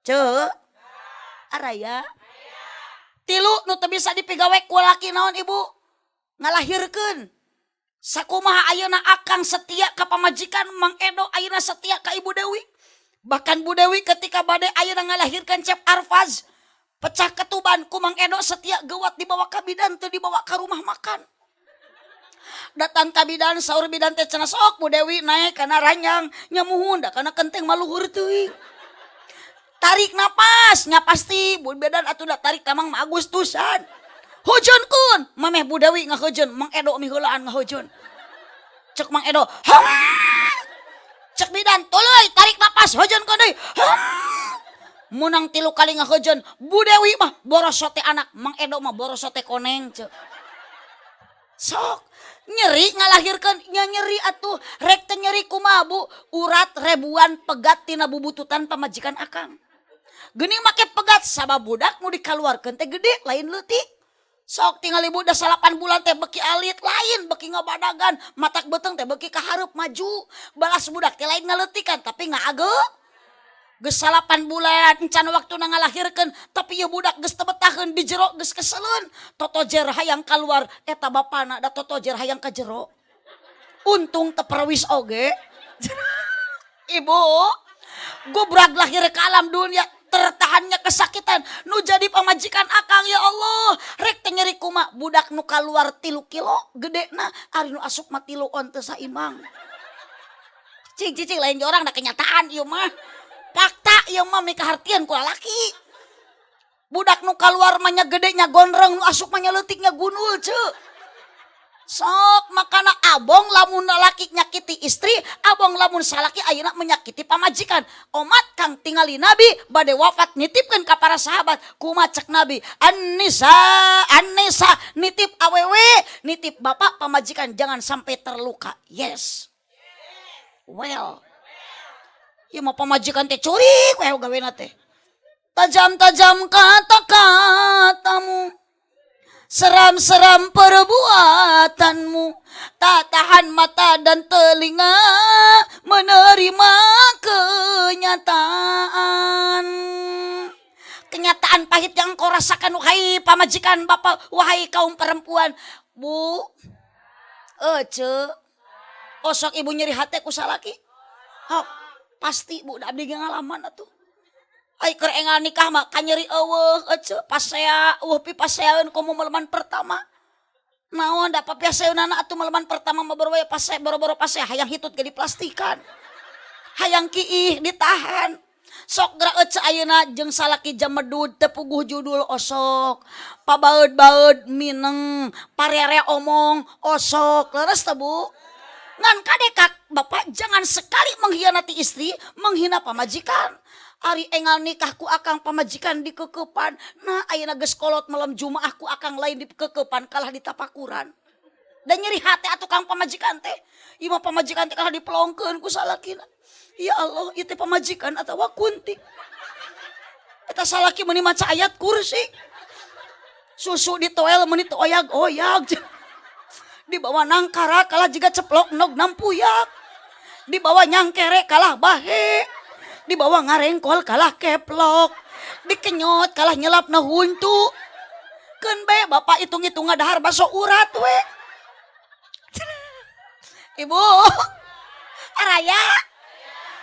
Ceu? Araya? Tilu nu teu bisa dipigawe ku lalaki naon ibu? Ngalahirkeun. Sakumaha ayeuna akang setia ka pamajikan Mang Edo ayeuna setia ka Ibu Dewi. Bahkan Bu Dewi ketika bade ayeuna ngalahirkan Cep Arfaz pecah ketuban ku Mang Edo setia gewat dibawa ka bidan teu dibawa ka rumah makan. Datang ka bidan saur bidan teh cenah sok Bu Dewi naek kana ranjang nyamuhun da kana kenteng maluhur teuing. Tarik napas nya pasti Bu bidan atuh da tarik ka Mang Agustusan. Hujeun kun, mameh Bu Dewi ngahujeun, Mang Edo miheulaan ngahujeun. Cek Mang Edo, hum. Cek bidan, tuluy tarik napas, hujeun kun deui. Hum. Munang 3 kali ngahujeun, Bu Dewi mah borosote anak, Mang Edo mah borosote koneng cek. Sok nyeri ngalahirkeun, nya nyeri atuh, rek teu nyeri kumaha Bu, urat ribuan pegat tina bubututan pamajikan akang. Geuning make pegat sabab budak nu dikaluarkeun teh gede lain leutik. Sok tinggal ibu udah 8 bulan teh beki alit lain beki ngabadagan matak beteng teh beki kahareup maju balas budak teh lain ngaletikan tapi ngaage geus 8 bulan encan waktuna ngalahirkeun tapi ieu budak geus teu betaheun di jero geus keseleun totojer hayang kaluar eta bapana da totojer hayang ka jero untung teu perwis oge. Ibu gubrag lahir ke alam dunia tertahannya kesakitan nu jadi pamajikan akang ya Allah rek teh nyeri kuma budak nu kaluar 3 kilo gedena ari nu asup mah 3 on teu saimang. Cing cicing lain orang da kenyataan ieu mah fakta ieu mah mikahartieun ku lalaki. Budak nu kaluar mah nya gede nya gondrong nu asup mah nya leutik nya gundul ceu. Sok makana abong lamun lalaki nyakiti istri, abong lamun salaki ayeuna menyakiti pamajikan. Omat kang tingali Nabi bade wafat nitipkeun ka para sahabat. Kumaha cek Nabi? An-nisa, an-nisa nitip awewe, nitip bapak pamajikan jangan sampai terluka. Yes. Well. Ieu mah pamajikan teh curik we gawena teh. Tajam-tajam kata-katamu, seram-seram perbuatanmu, tak tahan mata dan telinga menerima kenyataan. Kenyataan pahit yang kau rasakan wahai pamajikan bapak, wahai kaum perempuan. Bu, ece, osok ibu nyeri hati ku salaki. Oh, pasti bu, abdi ge ngalaman atuh. Ai keur enggal nikah mah kanyeri eueuh ece pasea eueuh pipaseaeun komo meleman pertama. Naon da papiaseunana atuh meleman pertama mah boro pase boro-boro pasea hayang hitut ge diplastikan. Hayang kiih ditahan. Sok geura ece ayeuna jeung salaki jamedud teu puguh judul osok. Pabaeud-baeud mineng, parere omong osok. Leres teh Bu? Ngan kadekak bapak jangan sekali mengkhianati istri, menghina pamajikan. Ari engal nikah ku akang pamajikan dikekepan. Nah ayeuna geus kolot malam Jumaah ku akang lain dikekepan kalah ditapakuran. Dan nyeri hati atuh kang pamajikan teh. Ieu mah pamajikan teh kalah dipelongkeun ku salakina. Ya Allah, ieu teh pamajikan atawa kunti. Eta salaki meuni maca ayat kursi. Susu ditoel meuni teu oyag-oyag. Dibawa nangkara kalah jiga ceplok nog nampuyak. Dibawa nyangkere kalah bahe. Dibawa ngarengkol kalah keplok. Dikenyot kalah nyelapna huntu. Keun be bapak hitung-hitung ngadahar baso urat we. Ibu, araya.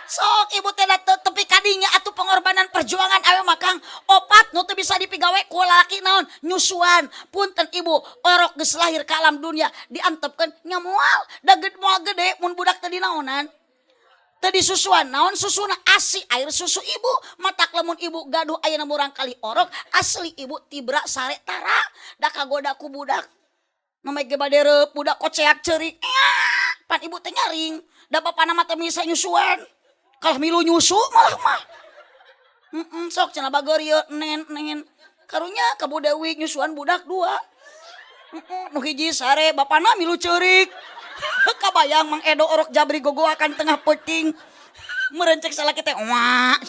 Sok ibu teh tepi kadinya atuh pengorbanan perjuangan awe makang opat nu teu bisa dipigawe ku lalaki naon nyusuan. Punten ibu orok geus lahir ka alam dunia diantepkeun nya moal da moal gede mun budak teh dinaonan. Teu disusuan naon susuna asi air susu ibu matak lamun ibu gaduh ayeuna murang kali orok asli ibu tibra sare tara da kagoda ku budak. Mama ge bade reup budak koceak ceurik pan ibu teh nyaring da bapana mah teu bisa nyusuan. Kalah milu nyusu malah mah. Sok cenah bageur ieu nen nen. Karunya ka Bu Dewi nyusuan budak 2. Nu hiji sare bapana milu ceurik. Kabayang Mang Edo orok jabri gogoakan tengah peuting. Meureun cek salaki teh wah.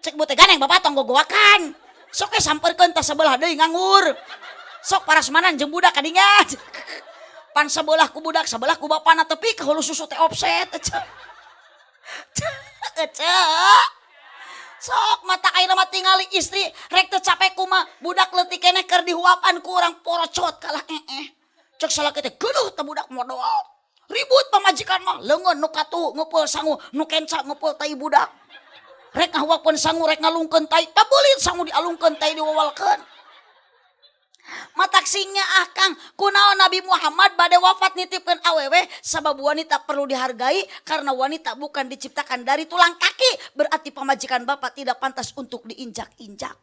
Cek bu teh ganeng bapak tong gogoakan. Sok we samperkeun tah sebelah deui nganggur. Sok parasmanan jeung budak kadinya. Pan sebelah ku budak sebelah ku bapana tepi ka hulu susu teh offset. Ece. Sok mata ayeuna mah tingali istri rek teu capek kumaha budak leutik keneh keur dihuapan ku urang porocot kalah eeh. Cek salaki teh geuleuh teh budak modol. Ribut pamajikan mah leungeun nu katuh ngumpul sangu nu kenca ngumpul tai budak. Rek ngahuapeun sangu rek ngalungkeun tai tabeulit sangu dialungkeun tai diwawalkeun. Mataksinya akang kunaon Nabi Muhammad bade wafat nitipkeun awewe sabab wanita perlu dihargai karena wanita bukan diciptakan dari tulang kaki berarti pamajikan bapak tidak pantas untuk diinjak-injak.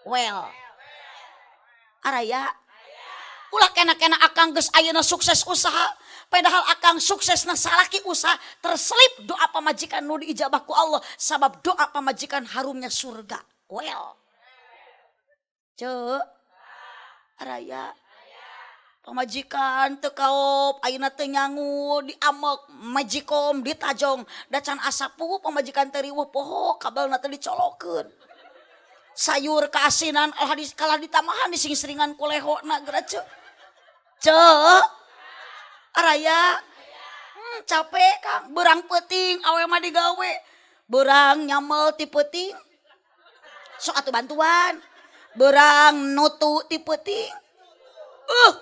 Well, araya ulah kena-kena akang geus ayeuna sukses usaha padahal akang sukses na salaki usaha terselip doa pamajikan nu diijabah ku Allah sabab doa pamajikan harumnya surga. Well, cek araya pamajikan teu kaop ayeuna teu nyangu diamek majikom ditajong da can asa puguh pamajikan teh riweuh poho kabelna teh dicolokeun. Sayur keasinan kalah di, kalah ditambahan dising-seringan ku lehona geura ce. Ce. Araya. Capek Kang, beurang peuting awe mah digawe. Beurang nyamel ti peuting. Sok atuh bantuan. Beurang nutu ti peuting.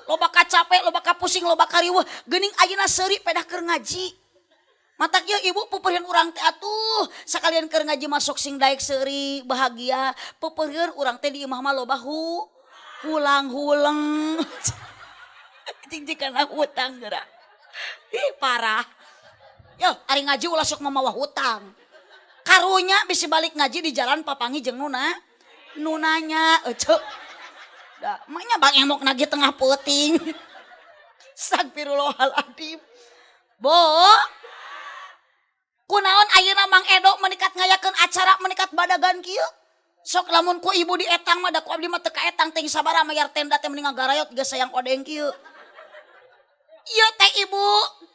Loba kacape, loba kapusing, loba kariweuh. Geuning ayeuna seuri pedah keur ngaji. Matak ieu ibu pupurian urang teh atuh sakalian keur ngaji masuk sing daek seuri bahagia. Pupurian urang teh di imah mah loba hulang-huleng. Cing kana hutang geura. Ih parah. Yo, ari ngaji ulah sok mamawa hutang. Karunya bisi balik ngaji di jalan papangi jeung nuna. Nunanya ece. Da, maknya bang emok nagih tengah peuting. Astagfirullahaladzim. Bo. Kunaon ayeuna Mang Edo menikat ngayakeun acara menikat badagan kieu? Sok lamun ku ibu di etang mah da ku abdi mah teu kaetang teh sabaraha mayar tenda teh mending ngagarayot geus sayang odeng kieu. Ieu teh ibu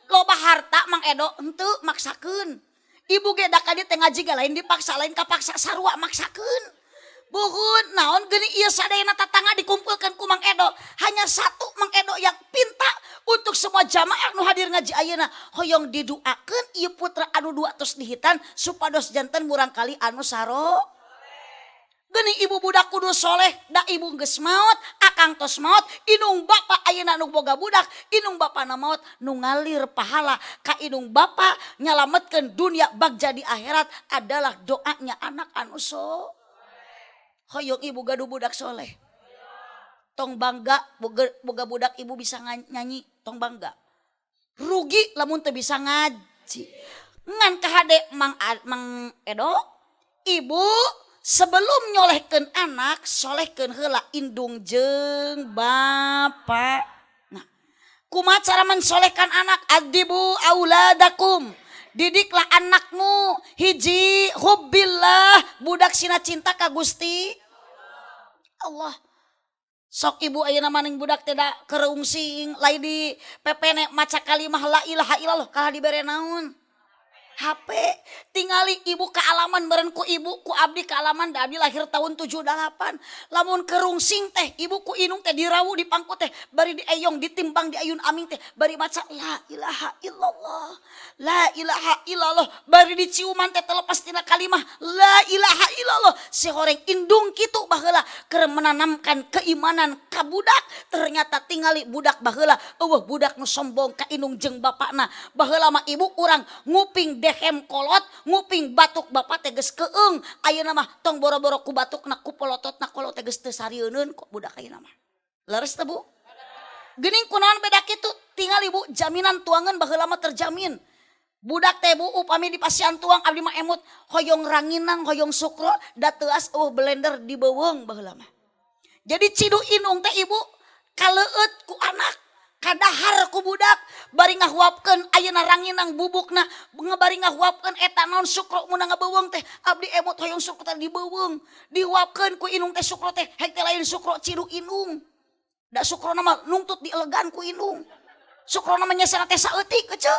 loba harta Mang Edo henteu maksakeun. Ibu ge da ka dieu teh ngaji ge lain dipaksa lain kapaksa sarua maksakeun. Buhun naon geuning ieu sadayana tatangga dikumpulkeun ku Mang Edo. Hanya satu Mang Edo yang pinta untuk semua jamaah nu hadir ngaji ayeuna hoyong diduakeun ieu putra anu dua tos dihitan supados janten murangkali anu saro. Geuning ibu budak kudu soleh da ibu geus maot, akang tos maot, indung bapa ayeuna nu boga budak, indung bapana maot nu ngalir pahala ka indung bapa nyalametkeun dunia bagja di akhirat adalah doanya anak anu so. Hoyong ibu gaduh budak soleh. Tong bangga boga budak ibu bisa nyanyi, tong bangga. Rugi lamun teu bisa ngaji. Ngan kahade Mang Edo, ibu sebelum nyolehkeun anak, solehkeun heula indung jeung bapa. Nah, kumaha cara mensolehkan anak? Adibu auladakum. Didiklah anakmu hiji hubbillah, budak sina cinta ka Gusti Allah. Sok ibu ayeuna maning budak teh da kereungsing lain di pepene maca kalimah la ilaha illallah kalah dibere naon? HP. Tingali ibu kealaman meureun ku ibu ku abdi kealaman da abdi lahir tahun 78. Lamun kerungsing teh ibu ku inung teh dirawu di pangku teh bari dieyong ditimbang di ayun aming teh bari maca la ilaha illallah. La ilaha illallah bari diciuman teh terlepas tina kalimah la ilaha illallah. Si horeng indung kitu baheula keur menanamkan keimanan ka budak, ternyata tingali budak baheula eueuh budak nu sombong ka indung jeung bapakna. Baheula mah ibu urang nguping dehem kolot, nguping batuk bapak teh geus keung. Ayeuna mah tong boro-boro ku batukna ku polototna kolot teh geus teu sarieun kok budak ayeuna mah. Leres teh Bu? Geuning kunaon beda kitu? Tingali Bu, jaminan tuangan baheula mah terjamin. Budak teh Bu upami di pasian tuang abdi mah emut hoyong ranginang hoyong sukro da teuas eueuh blender di beuweung baheula mah. Jadi cidu inung teh ibu kaleueut ku anak, kadahar ku budak bari ngahuapkeun ayeuna ranginang bubukna, bari ngahuapkeun eta naon sukro mun ngabeuweung teh abdi emut hoyong sukro teh dibeuweung, dihuapkeun ku inung teh sukro teh hek teh lain sukro cidu inung. Da sukrona mah nungtut dielegan ku inung. Sukrona mah nyesena teh saeutik eceu.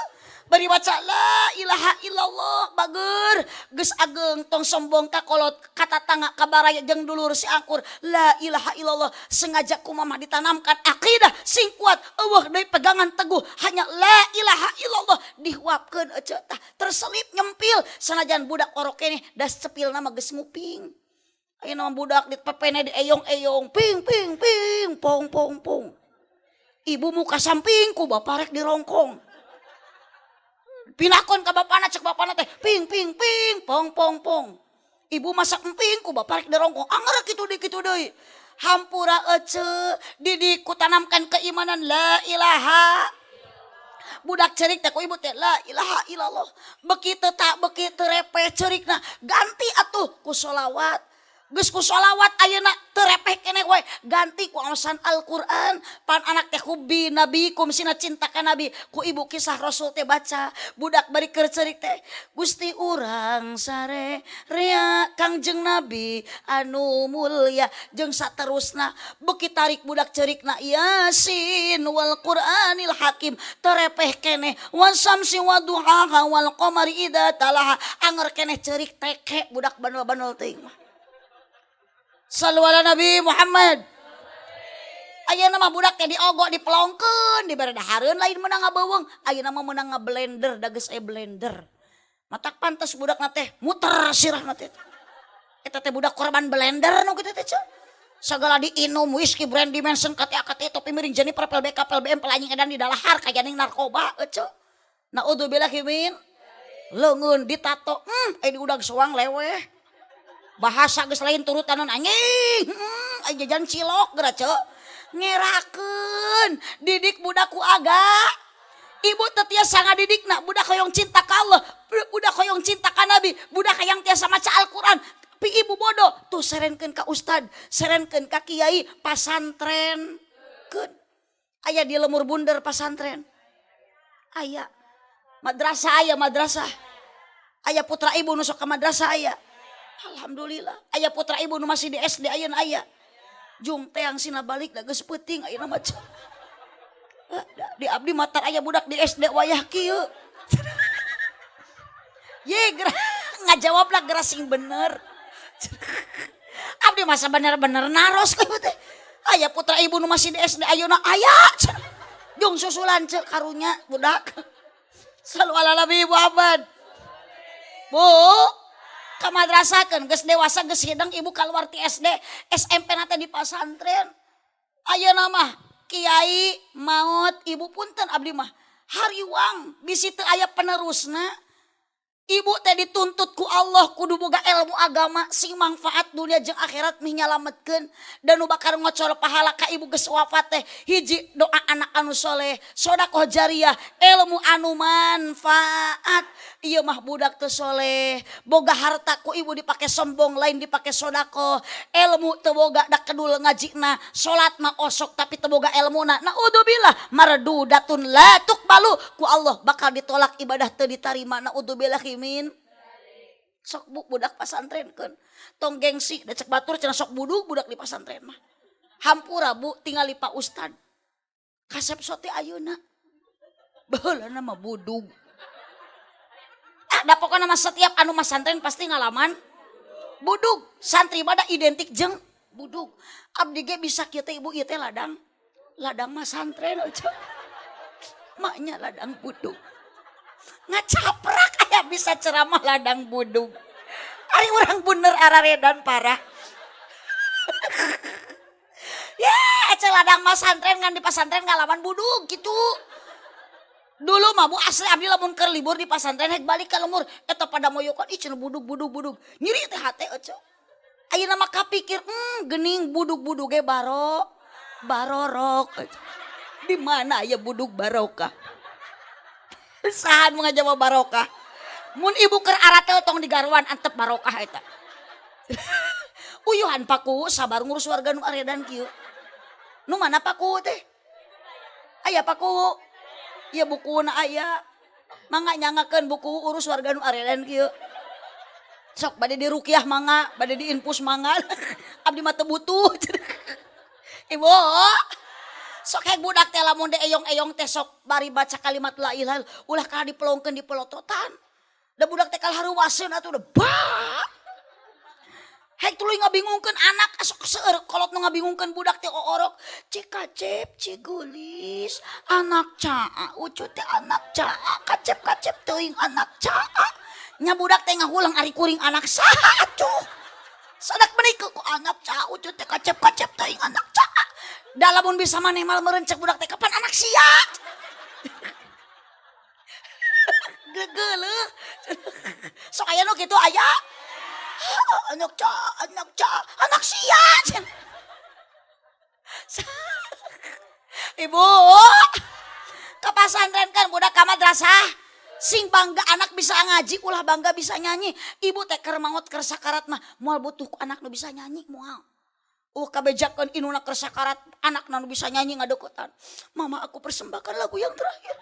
Bari maca la ilaha illallah bager geus ageng tong sombong ka kolot ka tatangga ka baraya jeung dulur si angkur la ilaha illallah. Sengaja ku mama ditanamkan akidah sing kuat eueuh deui pegangan teguh hanya la ilaha illallah dihuapkeun eceu tah terselip nyempil sanajan budak orok keneh das cepilna mah geus nguping. Ayeuna mah budak di pepene di eyong-eyong ping ping ping pong pong pong. Ibu muka samping ku bapak rek dirongkong. Pinakon ka bapana cek bapana teh ping ping ping pong pong pong. Ibu masak emping ku bapak rek dirongkong. Anger kitu deui kitu deui. Hampura ece didik ku tanamkan keimanan la ilaha. Budak cerik teh ku ibu teh la ilaha illallah. Beki teu tak beki teu repeh cerikna ganti atuh ku sholawat. Geus ku sholawat ayeuna teu repeh keneh we ganti ku aosan Al-Qur'an. Pan anak teh hubbi nabikum sina cinta ka nabi ku ibu kisah Rasul teh baca. Budak bari keur ceurik teh Gusti urang sare rea Kangjeng Nabi anu mulya jeung saterusna beuki tarik budak ceurikna Yasin wal Qur'anil Hakim teu repeh keneh wasamsi waduhaha wal qamari idza talaha anger keneh ceurik teke budak bandel-bandel teuing mah. Sallu ala Nabi Muhammad. Ayeuna mah budak teh diogo dipelongkeun dibere dahareun lain meunang ngabeuweung, ayeuna mah meunang ngablender da geus aya blender. Matak pantes budakna teh muter sirahna teh. Eta teh budak korban blender nu kitu teh ceu. Sagala diinum whisky brandy Mansion KTA KT topi miring Jennifer PLBK PLBM pelanjing edan di dalahar kajaning narkoba ece. Naudzubillah min leungeun ditato aya di udag soang leweh. Bahasa geus lain turutanan anjing aya jajan cilok geura ceu. Ngerakeun didik budak ku aga. Ibu teu tiasa ngadidikna budak hoyong cinta ka Allah, budak hoyong cinta ka Nabi, budak hayang tiasa maca Al-Qur'an. Pi ibu bodoh tuh serenkeun ka ustad, serenkeun ka kiai pasantren. Keun aya di lemur bunder pasantren. Aya madrasah, aya madrasah. Aya putra ibu nu sok ka madrasah aya. Alhamdulillah. Aya putra ibu nu masih di SD ayeuna aya. Jung teang sina balik da geus peuting ayeuna mah. Di abdi matar aya budak di SD wayah kieu. Ye gerah ngajawablah gerah sing bener. Abdi masa bener-bener naros ka teh. Aya putra ibu nu masih di SD ayeuna aya. Jung susulan ceu karunya budak. Sallu ala Nabi Muhammad. Bu, ka madrasahkeun geus dewasa geus hideng ibu kaluar ti SD, SMP na teh di pasantren. Ayeuna mah kiai maot ibu punten abdi mah hariwang bisi teu aya penerusna. Ibu teh dituntut ku Allah kudu boga ilmu agama sing manfaat dunia jeung akhirat mih nyalametkeun dan nu bakal ngocor pahala ka ibu geus wafat teh hiji doa anak anu soleh, sedekah jariah, ilmu anu manfaat. Ieu mah budak teu soleh, boga harta ku ibu dipake sombong lain dipake sedekah, ilmu teu boga da kedul ngajina, salat mah osok tapi teu boga ilmuna. Naudzubillah mardudatun la tuqbalu ku Allah bakal ditolak ibadah teu ditarima. Naudzubillah min. Sok bu budak pasantrenkeun. Tong gengsi da cek batur cenah sok budug budak di pasantren mah. Hampura bu tingali Pak Ustad. Kasep sote ayeuna. Baheulana mah budug. Ah, da pokona mah setiap anu masantren pasti ngalaman budug. Santri mah da identik jeung budug. Abdi ge bisa kieu teh ibu ieu teh ladang. Ladang masantren euy. Maknya ladang budug. Ngacaprak aya bisa ceramah ladang budug. Ari urang bener araredan parah. Ya, ece ladang masantren ngan di pasantren ngalaman budug gitu. Dulu mah bu asli abdi lamun keur libur di pasantren hek balik ka lembur eta pada moyokan ih cenah budug budug budug. Nyeri teh hate ece. Ayeuna mah kapikir geuning budug-budug ge barorok. Di mana aya budug barokah? Saha nu ngajawab barokah? Mun ibu keur aratel tong digaruan antep barokah eta. Uyuhan paku sabar ngurus warga nu aredan kieu. Nu mana paku teh? Aya paku. Ieu bukuna aya. Mangga nyangakeun buku urus warga nu aredan kieu. Sok bade diruqyah mangga, bade diinfus mangga. Abdi mah teu butuh. Ibu, sok hek budak teh lamun deeyong-eyong teh sok bari baca kalimat la ilaha ulah kana dipelongkeun dipelototan. Da budak teh kalah ruwaseun atuh da ba. Hek tuluy ngabingungkeun anak sok seueur kolot nu ngabingungkeun budak teh oorok. Cikacep cigulis anak caa ucu teh anak caa kacep-kacep teuing anak caa. Nya budak teh ngahulang ari kuring anak saha atuh. Sadak meuni ku anak caa ucu teh kacep-kacep teuing anak caa. Da lamun bisa maneh mal meureun cek budak teh kapan anak sia. Gegeuleuh. Sok aya nu kitu aya. Anak caa, anak caa, anak sia. Ibu, ke pasantren kan budak ka madrasah. Sing bangga anak bisa ngaji, ulah bangga bisa nyanyi. Ibu teh keur maot keur sakarat mah moal butuh ku anak nu bisa nyanyi moal. Kabejakeun induna keur sakarat, anakna nu bisa nyanyi ngadeukeutan. Mama aku persembahkan lagu yang terakhir.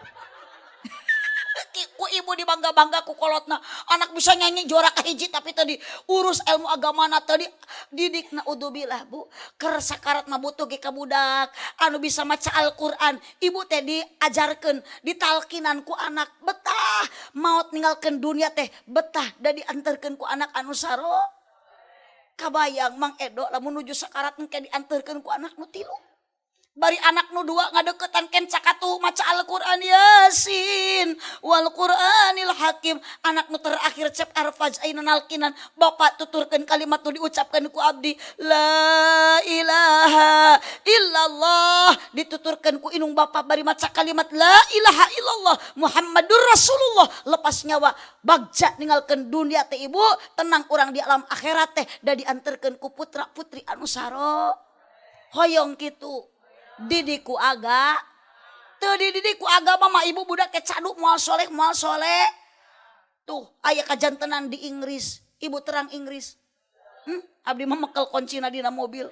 Ku ibu dibangga-bangga ku kolotna. Anak bisa nyanyi juara kahiji tapi tadi urus ilmu agamana tadi didik naudzubillah bu. Keur sakarat mah butuh ge ka budak anu bisa maca Al-Qur'an. Ibu teh diajarkeun, ditalkinan ku anak betah maot ninggalkeun dunia teh betah da diantarkeun ku anak anu saro. Kabayang Mang Edo lamun nuju sakarat engke dianterkeun ku anak nu 3. Bari anak nu 2 ngadeukeutan ken cakatu maca Al-Qur'an Yasin wal Qur'anil Hakim. Anak nu terakhir cep arfaj ayeuna nalkinan bapak tuturkeun kalimat nu diucapkeun ku abdi la ilaha illallah, dituturkeun ku inung bapak bari maca kalimat la ilaha illallah Muhammadur Rasulullah, lepas nyawa bagja ninggalkeun dunia teh ibu, tenang urang di alam akhirat teh da dianterkeun ku putra putri anu saro hoyong kitu. Didiku aga teu dididik ku agama mah ibu budak ke caduk moal soleh moal soleh. Tuh aya kajantenan di Inggris, ibu terang Inggris. Abdi mah mekel kuncina dina mobil.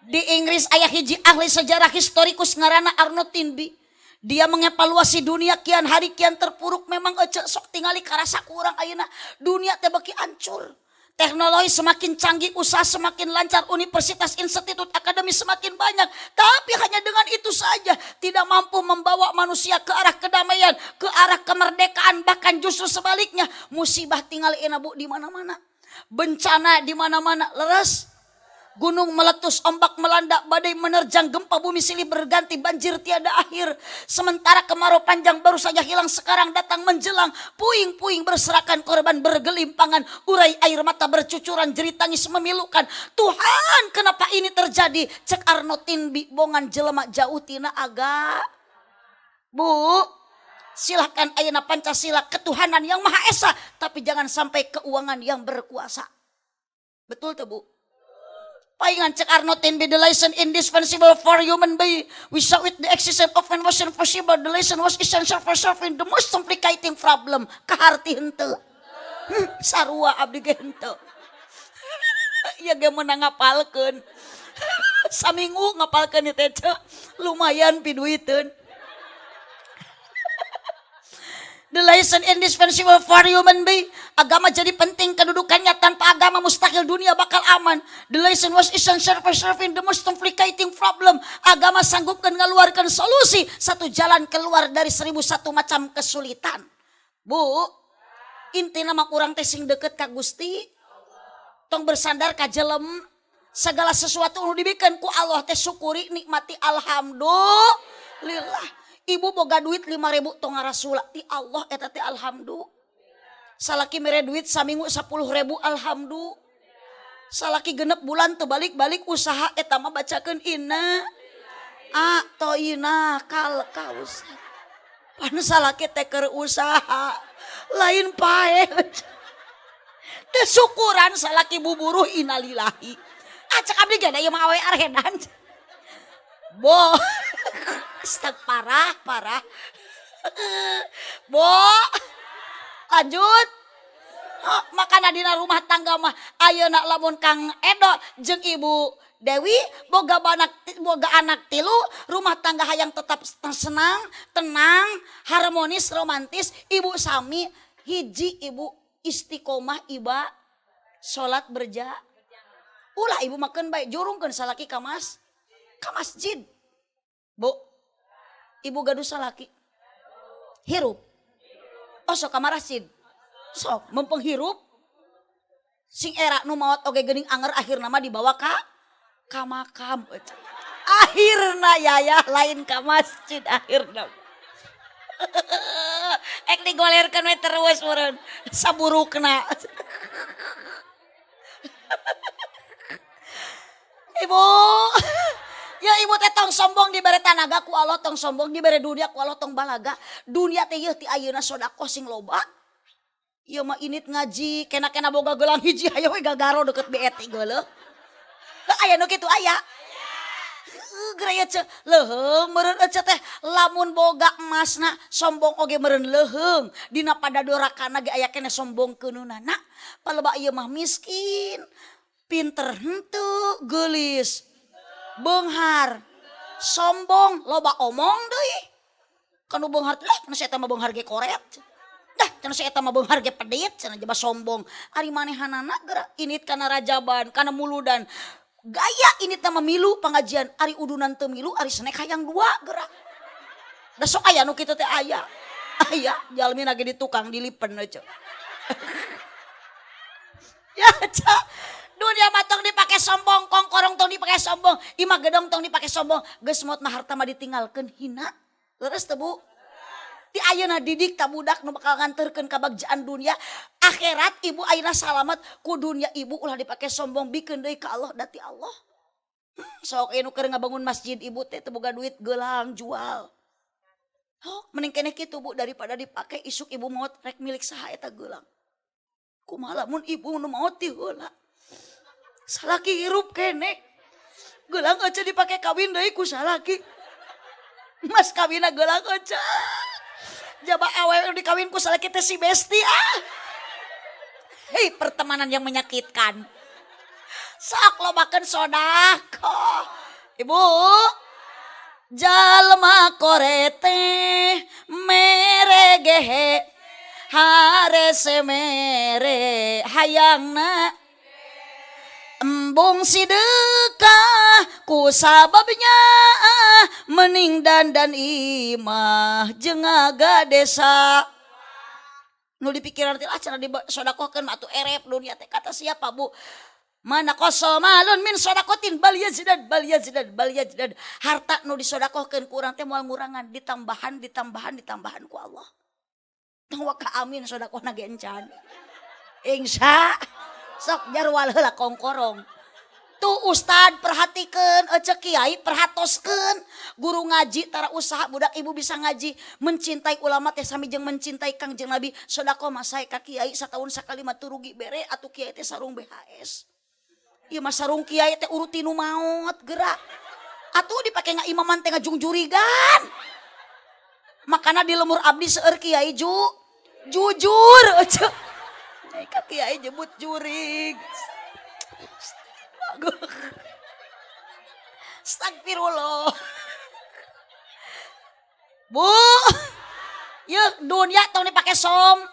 Di Inggris aya hiji ahli sejarah historikus ngaranna Arnold Toynbee. Dia mengevaluasi dunia kian hari kian terpuruk, memang ece sok tingali karasa kurang ayeuna dunia teh beuki hancur. Teknologi semakin canggih, usaha semakin lancar, universitas, institut, akademi semakin banyak. Tapi hanya dengan itu saja tidak mampu membawa manusia ke arah kedamaian, ke arah kemerdekaan, bahkan justru sebaliknya. Musibah tinggal enak bu di mana-mana. Bencana di mana-mana, leres. Gunung meletus, ombak melanda, badai menerjang, gempa bumi silih berganti, banjir tiada akhir. Sementara kemarau panjang baru saja hilang, sekarang datang menjelang. Puing-puing berserakan, korban bergelimpangan, urai air mata bercucuran, jerit tangis memilukan. Tuhan, kenapa ini terjadi? Cek Arnold Toynbee, bongan jelema jauh tina aga. Bu, silahkan ayeuna Pancasila ketuhanan yang Maha Esa, tapi jangan sampai keuangan yang berkuasa. Betul tuh Bu? Paingan cek Arnold Toynbee, the lesson indispensable for human being. We saw it the existence of man was impossible. The lesson was essential for solving the most complicating problem. Kaharti henteu. Sarua abdi ge henteu. Ya ge meunang ngapalkeun. Saminggu ngapalkeun ieu teh lumayan piduiteun. The lesson indispensable for human being. Agama jadi penting kedudukannya, tanpa agama mustahil dunia bakal aman. The lesson was essential for solving the most complicating problem. Agama sanggupkan ngeluarkan solusi, satu jalan keluar dari 1001 macam kesulitan. Bu, intina mah urang teh sing deket ka Gusti. Tong bersandar ka jelem. Segala sesuatu nu dibikeun ku Allah teh syukuri, nikmati, alhamdulillah. Ibu boga duit 5.000 tong ngarasula ti Allah eta teh alhamdulillah. Salaki mere duit saminggu 10.000 alhamdulillah. Salaki genep bulan teu balik-balik usaha eta mah bacakeun inna atoina kal kausar. Pan salaki teh keur usaha lain pae. Teu syukuran salaki buburuh innalillahi. Acak abdi ge da ieu mah awe arhedan. Bo. Stek parah, parah. Bo, lanjut. Oh, makana dina rumah tangga mah ayeuna lamun Kang Edo jeung Ibu Dewi boga boga anak 3, rumah tangga hayang tetap senang, tenang, harmonis, romantis, ibu sami hiji ibu istiqomah iba salat berja. Ulah ibu makan baik jurungkeun salaki ka masjid. Bu, ibu gaduh salaki hirup. Oh sok ka masjid. Sok mumpung hirup. Sing era nu maot oge geuning anger akhirna mah dibawa ka makam. Akhirna yaya lain ka masjid akhirna. Ek digolerkeun we terus meureun saburukna. Ibu, ya ibu teh tong sombong dibere tanaga ku Allah, tong sombong dibere dunia ku Allah, tong balaga. Dunia teh yeuh ti ayeuna sedekah sing loba. Ieu mah init ngaji, kena-kena boga gelang hiji hayo we gagaro deket BET geuleuh. Aya nu kitu aya. Geura ce leuheung meureun ece teh lamun boga emasna sombong oge meureun leuheung. Dina pada dorakana ge aya keneh sombong keununana. Palebah ieu mah miskin, pinter henteu, geulis, beunghar, sombong, loba omong deui. Kanu beunghar teh lah, cenah si eta mah beunghar ge koret. Dah, cenah si eta mah beunghar ge pedit, cenah jaba sombong. Ari manehanana geura init kana rajaban, kana muludan. Gaya init mah milu pengajian, ari udunan teu milu, ari senek hayang dua geura. Da sok aya nu kitu teh aya. Aya jalmi lagi di tukang dilipen we. Ya, cak. Dunia mah tong dipake sombong, kongkorong tong dipake sombong, imah gedong tong dipake sombong, geus maot mah harta mah ditinggalkeun hina. Leres teu, Bu? Ti ayeuna didik ta budak nu bakal nganterkeun kabagjaan dunia akhirat ibu ayeuna salamat ku dunia ibu ulah dipake sombong bikeun deui ka Allah da ti Allah. Sok ieu nu keur ngabangun masjid ibu teh teu boga duit geulang jual. Oh, mending keneh kitu, Bu, daripada dipake isuk ibu maot rek milik saha eta geulang. Kumaha lamun ibu nu maot ti heula. Salaki hirup keneh. Geulang aja dipake kawin deui ku salaki. Mas kawinna geulang aja. Jaba awewe nu dikawin ku salaki teh si besti ah. Hei, pertemanan yang menyakitkan. Sok lobakeun sodakoh. Ibu, jalma korete mere gehe harese mere hayangna embung sidekah ku sababnya mening dandan imah jeung desa nu dipikiran teh ah cenah disodakohkeun mah atuh erep dunia teh. Kata siapa, Bu? Mana malun min sodakotin bal yazdad bal yazdad bal yazdad. Harta nu disodakohkeun ku urang teh moal ngurangan, ditambahan, ditambahan, ditambahan ku Allah. Tong waka amin sodakohna ge encan. Insya sok jarwal heula kongkorong. Tuh ustad perhatikeun, ece kiai perhatoskeun, guru ngaji tara usaha budak ibu bisa ngaji, mencintai ulama teh sami jeung mencintai Kangjeng Nabi. Sodakoh mah sae ka kiai sataun sakali mah teu rugi, bere atuh kiai teh sarung BHS. Ieu mah sarung kiai teh uruti nu maot gerak. Atuh dipake ngaimaman teh ngajungjurigan. Makana di lemur abdi seueur kiai jujur ece. Ka kiai jebut jurig. Astagfirullah. Bu, yuk dunia tong dipake som.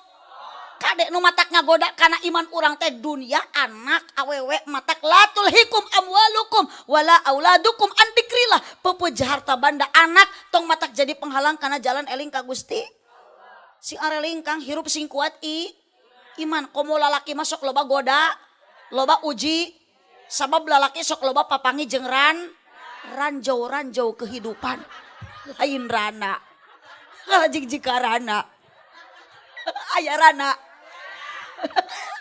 Kadek nu matak ngagoda kana iman urang teh dunia anak awewe matak la tulhikum amwalukum wala auladukum an dzikrillah. Pepuja harta banda anak tong matak jadi penghalang kana jalan eling ka Gusti. Sing areling kang hirup sing kuat i iman. Komo lalaki masuk loba goda, loba uji, sabab lalaki sok loba papangi jeung ranjau-ranjau kehidupan. Lain rana. Jig jika rana. Aya rana.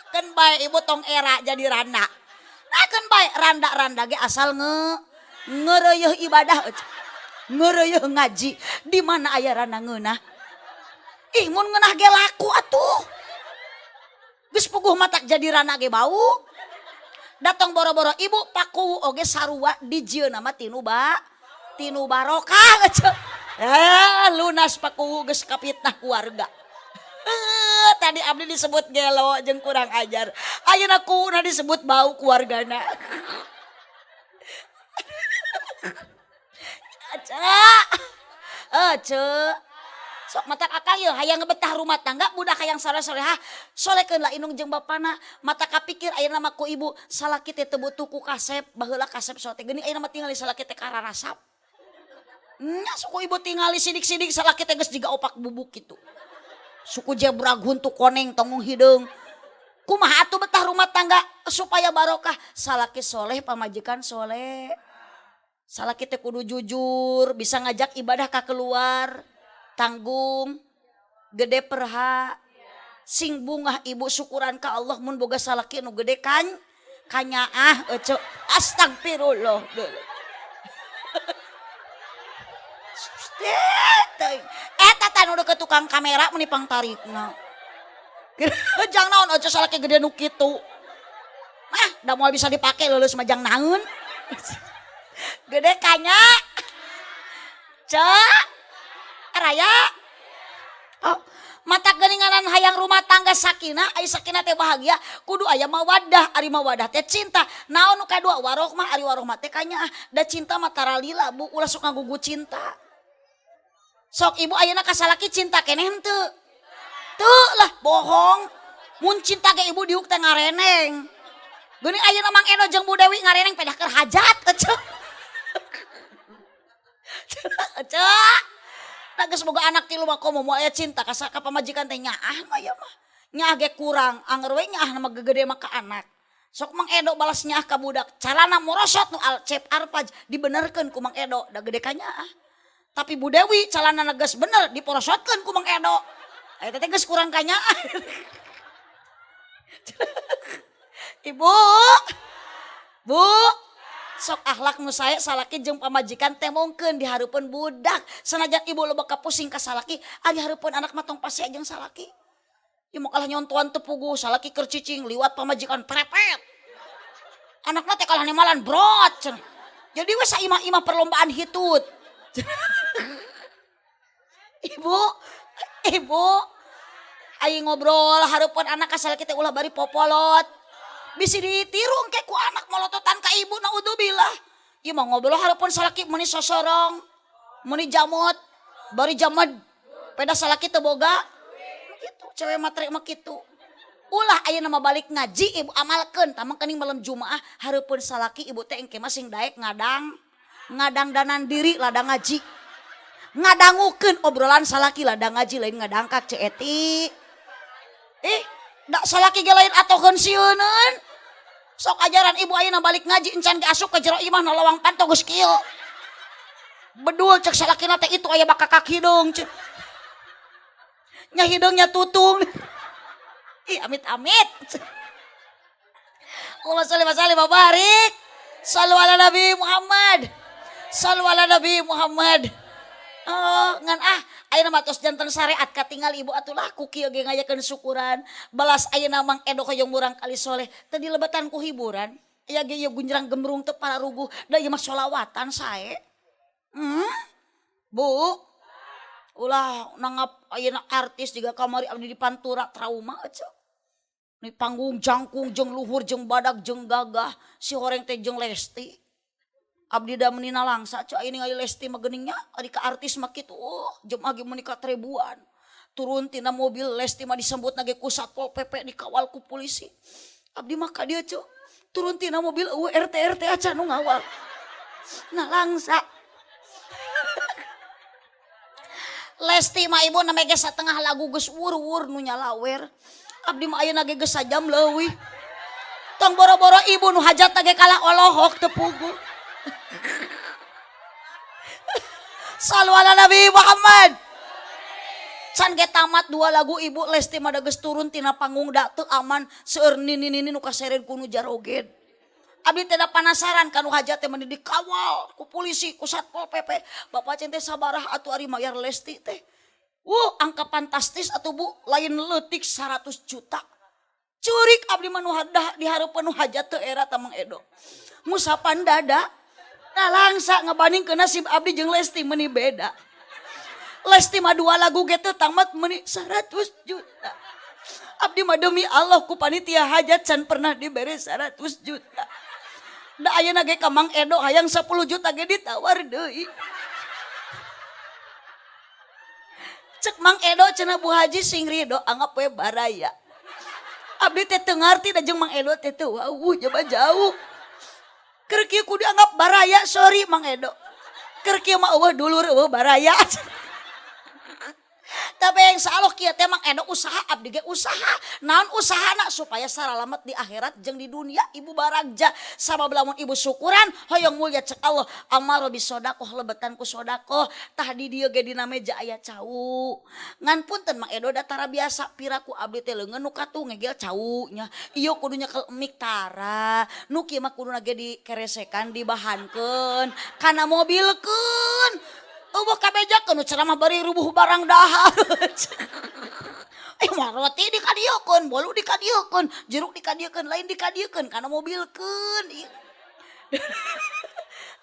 Kan bae ibu tong era jadi rana. Nah kan bae randa-randa ge asal ngereuyeih ibadah, ngereuyeih ngaji. Di mana aya rana ngeunah? Ih mun ngeunah ge laku atuh. Geus puguh matak jadi rana ge bau. Datang boro-boro ibu paku oge sarua dijieunna mah tinu barokah. Lunas paku geus kapitnah keluarga. Tadi abdi disebut gelo jeung kurang ajar. Ayeuna kuuna disebut bau keluargana. Cek. Cek. Sok matak akang ieu hayang ngebetah rumah tangga budak hayang soleh-solehah solekeun lah indung jeung bapana. Mata kapikir ayeuna mah ku ibu salaki teh teu butuh ku kasep, baheula kasep sote geuning ayeuna mah tingali salaki teh kararasap. Nya suku ibu tingali sidik-sidik salaki teh geus jiga opak bubuk kitu. Suku jebra huntu koneng tonggong hideung. Kumaha atuh betah rumah tangga supaya barokah? Salaki soleh pamajikan soleh. Salaki teh kudu jujur, bisa ngajak ibadah ka keluar, tanggung, gede perha, sing bungah ibu syukuran ka Allah mun boga salaki nu gede kan kanyaah ece. Astagfirullah. Eta tah nu ke tukang kamera meni pangtarikna. Jang naon ece salaki gede nu kitu. Mah da moal bisa dipake leuleus mah jang naon. Gede kanya. Cek raya. Oh, mata geuninganan hayang rumah tangga sakinah, ai sakinah teh bahagia, kudu aya mawaddah, ari mawaddah teh cinta. Naon nu kadua warohmah, ari warohmah teh kanyaah. Da cinta mah taralila, Bu, ulah sok ngagugu cinta. Sok ibu ayeuna ka salaki cinta keneh henteu? Teu lah, bohong. Mun cinta ge ibu diuk teh ngareneng. Geuning ayeuna Mang Edo jeung Bu Dewi ngareneng pedah keur hajat eceu. Eceu. Da geus boga anak tilu mah komo moal aya cinta ka pamajikan teh nyaah mah ieu mah. Nyaah ge kurang, anger we nyaah mah gegede mah ka anak. Sok Mang Edo balas nyaah ka budak, calana morosot nu Cep Arfaj dibenerkeun ku Mang Edo, da gede kanyaah. Tapi Bu Dewi calana geus bener diporosotkeun ku Mang Edo. Eta teh geus kurang kanyaah. Ibu, Bu, sok akhlak nu sae salaki jeung pamajikan teh mungkeun di hareupeun budak. Sanajan ibu loba kapusing ka salaki, ari hareupeun anak mah tong pasea jeung salaki. Ieu mah kalah nyontoan teu puguh, salaki keur cicing liwat pamajikan prepet. Anakna teh kalah nemalan brot cenah. Jadi we saimah-imah perlombaan hitut. Ibu, ibu, aing ngobrol hareupeun anak ka salaki teh ulah bari popolot. Bisi ditiru engke ku anak molototan ka ibu, naudzubillah. Ieu mah ngobrol hareupeun salaki meuni sosorong, meuni jamot, bari jamed. Peda salaki teu boga. Gitu, cewek matre mah kitu. Ulah ayeuna mah balik ngaji ibu amalkeun, tah mangkening malam Jumaah hareupeun salaki ibu teh engke mah sing daek ngadang ngadangdanan diri ladang ngaji. Ngadangukeun obrolan salaki ladang ngaji lain ngadangkak Ceu Eti. Ih, da salaki ge lain atokeun sieuneun. Sok ajaran ibu ayeuna balik ngaji encan ge asup ka jero imah na lawang panto geus kieu. Bedul cek salakina teh itu aya bakakak hideung cek. Nya hideungnya tutung. Ih, amit-amit. Allahumma sholli wa sallim wa barik. Sallu ala Nabi Muhammad. Sallu ala Nabi Muhammad. Oh, ngan ah ayeuna mah tos janten syariat katingal ibu atulah ku kieu ge ngayakeun syukuran. Balas ayeuna Mang Edo hoyong murang kali soleh teu dilebatan ku hiburan. Aya ge ieu gunjrang gemrung teu pararuguh da ieu mah sholawatan sae. Bu, ulah nanggap ayeuna artis jiga kamari abdi di Pantura trauma cenah. Di panggung jangkung jeung luhur jeung badag jeung gagah si horeng teh jeung Lesti. Abdi da meuni nalangsa cuy aya ningali Lesti mah geuning nya ari ka artis mah kitu oh jemaah ge meuni katribuan. Turun tina mobil Lesti mah disambutna ge ku Satpol PP dikawal ku polisi. Abdi mah ka dieu cuy. Turun tina mobil eueuh RT RT acan nu ngawal. Nalangsa. Lesti mah ibu namanya ge satengah lagu geus wur-wur nu nyalawer. Abdi mah ayeuna ge geus sajam leuwih. Tong boro-boro ibu nu hajat ge kalah olohok teu puguh. Sallu ala Nabi Muhammad. Can ge tamat dua lagu ibu Lesti mah geus turun tina panggung da teu aman seueur nini-nini nu kaseret ku nu jaroged. Abdi teh da panasaran ka nu hajat teh meni dikawal ku polisi ku Satpol PP. Bapak cen teh sabarah atuh ari mayar Lesti teh. Wuh, angka fantastis atuh Bu, lain leutik 100 juta. Curik abdi mah nu hadah di hareupeun nu hajat teu era ta Mang Edo. Ngusapan dada. Nah langsa ngabandingkeun nasib abdi jeung Lesti meuni beda. Lesti mah dua lagu ge teu tamat meuni 100 juta. Abdi mah demi Allah ku panitia hajat can pernah dibere 100 juta. Da ayeuna ge ka Mang Edo hayang 10 juta ge ditawar deui. Cek Mang Edo cenah Bu Haji sing ridho anggap we baraya. Abdi teh teu ngarti da jeung Mang Edo teh teu wawuh jaba jauh. Keur kieu kudu anggap baraya sorry Mang Edo. Keur kieu mah eueuh dulur eueuh baraya. Tapi yang salah kieu teh Mang Edo usaha abdi ge usaha. Naon usahana supaya saralamet di akhirat jeung di dunia ibu baragja. Sabab lamun ibu syukuran hoyong mulia cek Allah amaro bisodakoh lebetan ku sodakoh tah di dieu ge dina meja aya cau. Ngan punten Mang Edo da tara biasa piraku abdi teh leungeun nu katuh ngegel cau nya. Ieu kudu nyekel mik tara. Nu kieu mah kuduna ge dikeresekan dibahankeun kana mobilkeun. Eueuh kabejakeun nu ceramah bari rubuh barang dahar. Mah roti dikadiekeun, bolu dikadiekeun, jeruk dikadiekeun, lain dikadiekeun kana mobilkeun.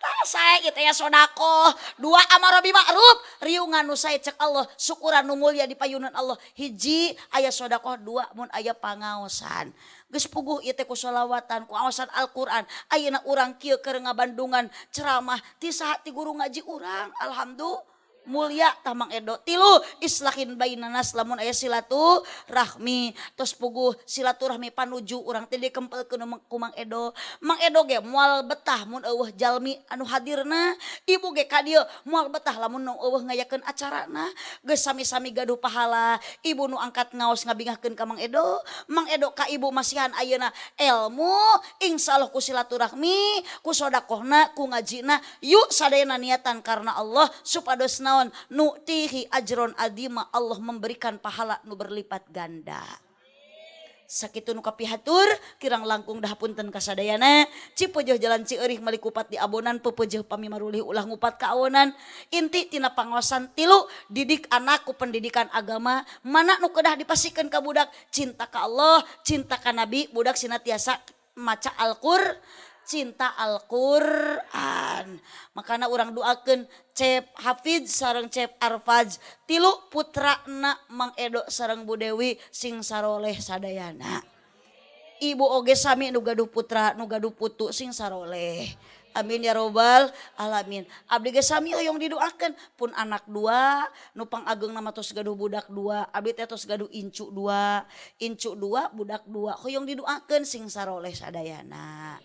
Tah sae kitu ya sodakoh. Dua amaro bi ma'ruf, riungan nu sae cek Allah, syukuran nu mulia di payunan Allah. Hiji aya sodakoh, dua mun aya pangaosan. Geus puguh ieu teh ku sholawatan, ku aosan Al-Qur'an. Ayeuna urang kieu keur ngabandungan ceramah ti saha ti guru ngaji urang. Alhamdulillah. Mulia tah Mang Edo. Tilu, islahin bainanas lamun aya silaturahmi. Tos puguh silaturahmi panuju urang teh dikempelkeun ku Mang Edo. Mang Edo ge moal betah mun eueuh jalmi anu hadirna. Ibu ge ka dieu moal betah lamun nu eueuh ngayakeun acarana. Geus sami-sami gaduh pahala. Ibu nu angkat ngaos ngabingahkeun ka Mang Edo, Mang Edo ka ibu masihan ayeuna ilmu, insyaallah ku silaturahmi, ku sodakohna, ku ngajina, yuk sadayana niatan karena Allah supados naon nu'tihi ajron adima, Allah memberikan pahala nu berlipat ganda. Sakitu nu kapihatur, kirang langkung dah punten kasadayana. Cipeujeuh jalan Cieurih meuli kupat di abonan, pepeujeuh pami marulih ulah ngupat ka awonan. Inti tina pangaosan tilu, didik anak ku pendidikan agama, mana nu kedah dipasikeun ka budak, cinta ka Allah, cinta ka Nabi, budak sina tiasa maca Al-Qur, cinta Al-Qur'an. Makana urang doakeun Cep Hafid sareng Cep Arfaz, tilu putrana Mang Edo sareng Bu Dewi sing saroleh sadayana. Ibu oge sami nu gaduh putra, nu gaduh putu sing saroleh. Amin ya robbal alamin. Abdi ge sami hoyong didoakeun, pun anak dua, nu pangageungna mah tos gaduh budak dua, abdi teh tos gaduh incu dua, incu dua, budak dua, hoyong didoakeun sing saroleh sadayana.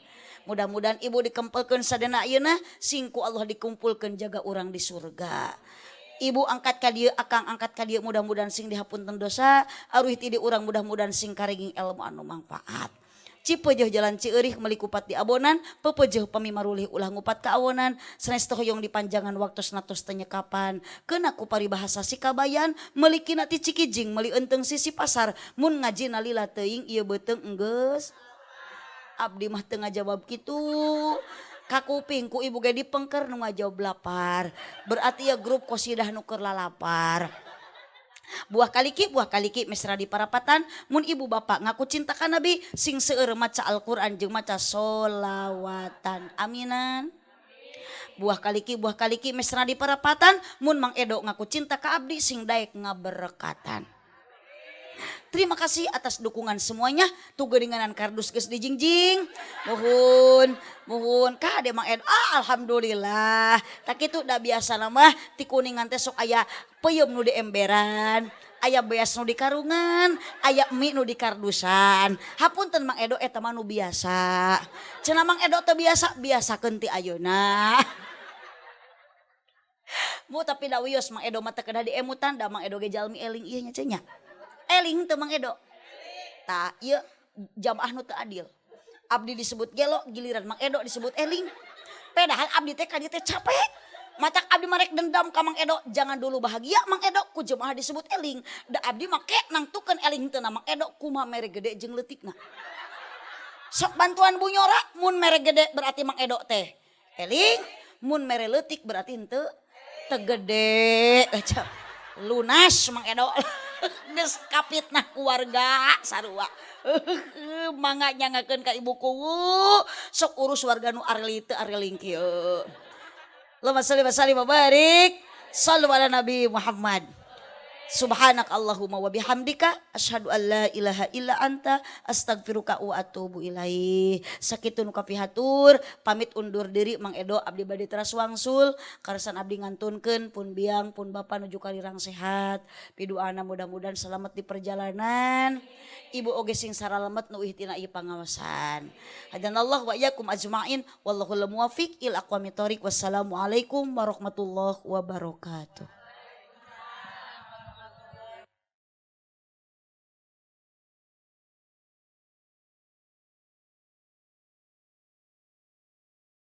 Mudah-mudahan ibu dikempelkeun sadayana ayeuna, sing ku Allah dikumpulkeun jaga urang di surga. Ibu angkat ka dieu, akang angkat ka dieu, mudah-mudahan sing dihapunten dosa, aruh ti di urang mudah-mudahan sing karinging ilmu anu mangfaat. Cipeujeuh jalan Cieurih meuli kupat di abonan, pepeujeuh pami marulih ulah ngupat ka awonan, sanes teh hoyong dipanjangan waktosna tos teu nyekapan. Keuna ku paribahasa si kabayan, meulikina ti Cikijing meuli eunteung sisi pasar, mun ngajina lila teuing ieu beuteung enggeus. Abdi mah teu ngajawab kitu. Kakuping ku ibu ge dipengker nu ngajawab lapar. Berarti ya grup qosidah nu keur lalapar. Buah kaliki mesra di parapatan, mun ibu bapak ngaku cinta ka Nabi sing seueur maca Al-Qur'an jeung maca solawatan. Aminan. Buah kaliki mesra di parapatan, mun Mang Edo ngaku cinta ka abdi sing daek ngaberkatan. Terima kasih atas dukungan semuanya. Tugeuninganan kardus geus dijingjing. Muhun, muhun ka ade Mang Edo. Ah, alhamdulillah. Tak kitu da biasa mah ti Kuningan teh sok aya peuyeum nu di emberan, aya beas nu di karungan, aya mie nu di kardusan. Hapunten Mang Edo eta mah nu biasa. Cenah Mang Edo teu biasa, biasakeun ti ayeuna. Mu tapi da wios Mang Edo mah teu kedah diemutan, da Mang Edo ge jalmi eling ieu nya cenah. Eling teu Mang Edo. Tah ieu jamaah nu teu adil. Abdi disebut gelo, giliran Mang Edo disebut eling. Padahal abdi teh ka dieu teh capek. Matak abdi mah rek dendam ka Mang Edo, jangan dulu bahagia Mang Edo ku jemaah disebut eling. Da abdi mah ke nangtukeun eling teu na Mang Edo kumaha mere gede jeung leutikna. Sok bantuan Bu Nyora, mun mere gede berarti Mang Edo teh eling, mun mere leutik berarti henteu teu gede. Lunas Mang Edo. Geus kapitnah keluarga sarua. Mangga nyangakeun ka ibu kuwu, sok urus warga nu areli teu areling kieu. Allahumma sholli wa sallim wa barik. Sallu ala Nabi Muhammad. Subhanak Allahumma wa bihamdika asyhadu an la ilaha illa anta astaghfiruka wa atubu ilaih. Sakitu nu kapihatur, pamit undur diri Mang Edo, abdi bade teras wangsul, karsan abdi ngantunkeun pun biang pun bapa nuju karirang sehat. Piduana mudah-mudahan selamat di perjalanan. Ibu oge sing saralamet nu tina ieu pangaosan. Hadanallah wa iyyakum ajmain wallahul muwaffiq ila aqwamit thoriq. Wassalamualaikum warahmatullahi wabarakatuh.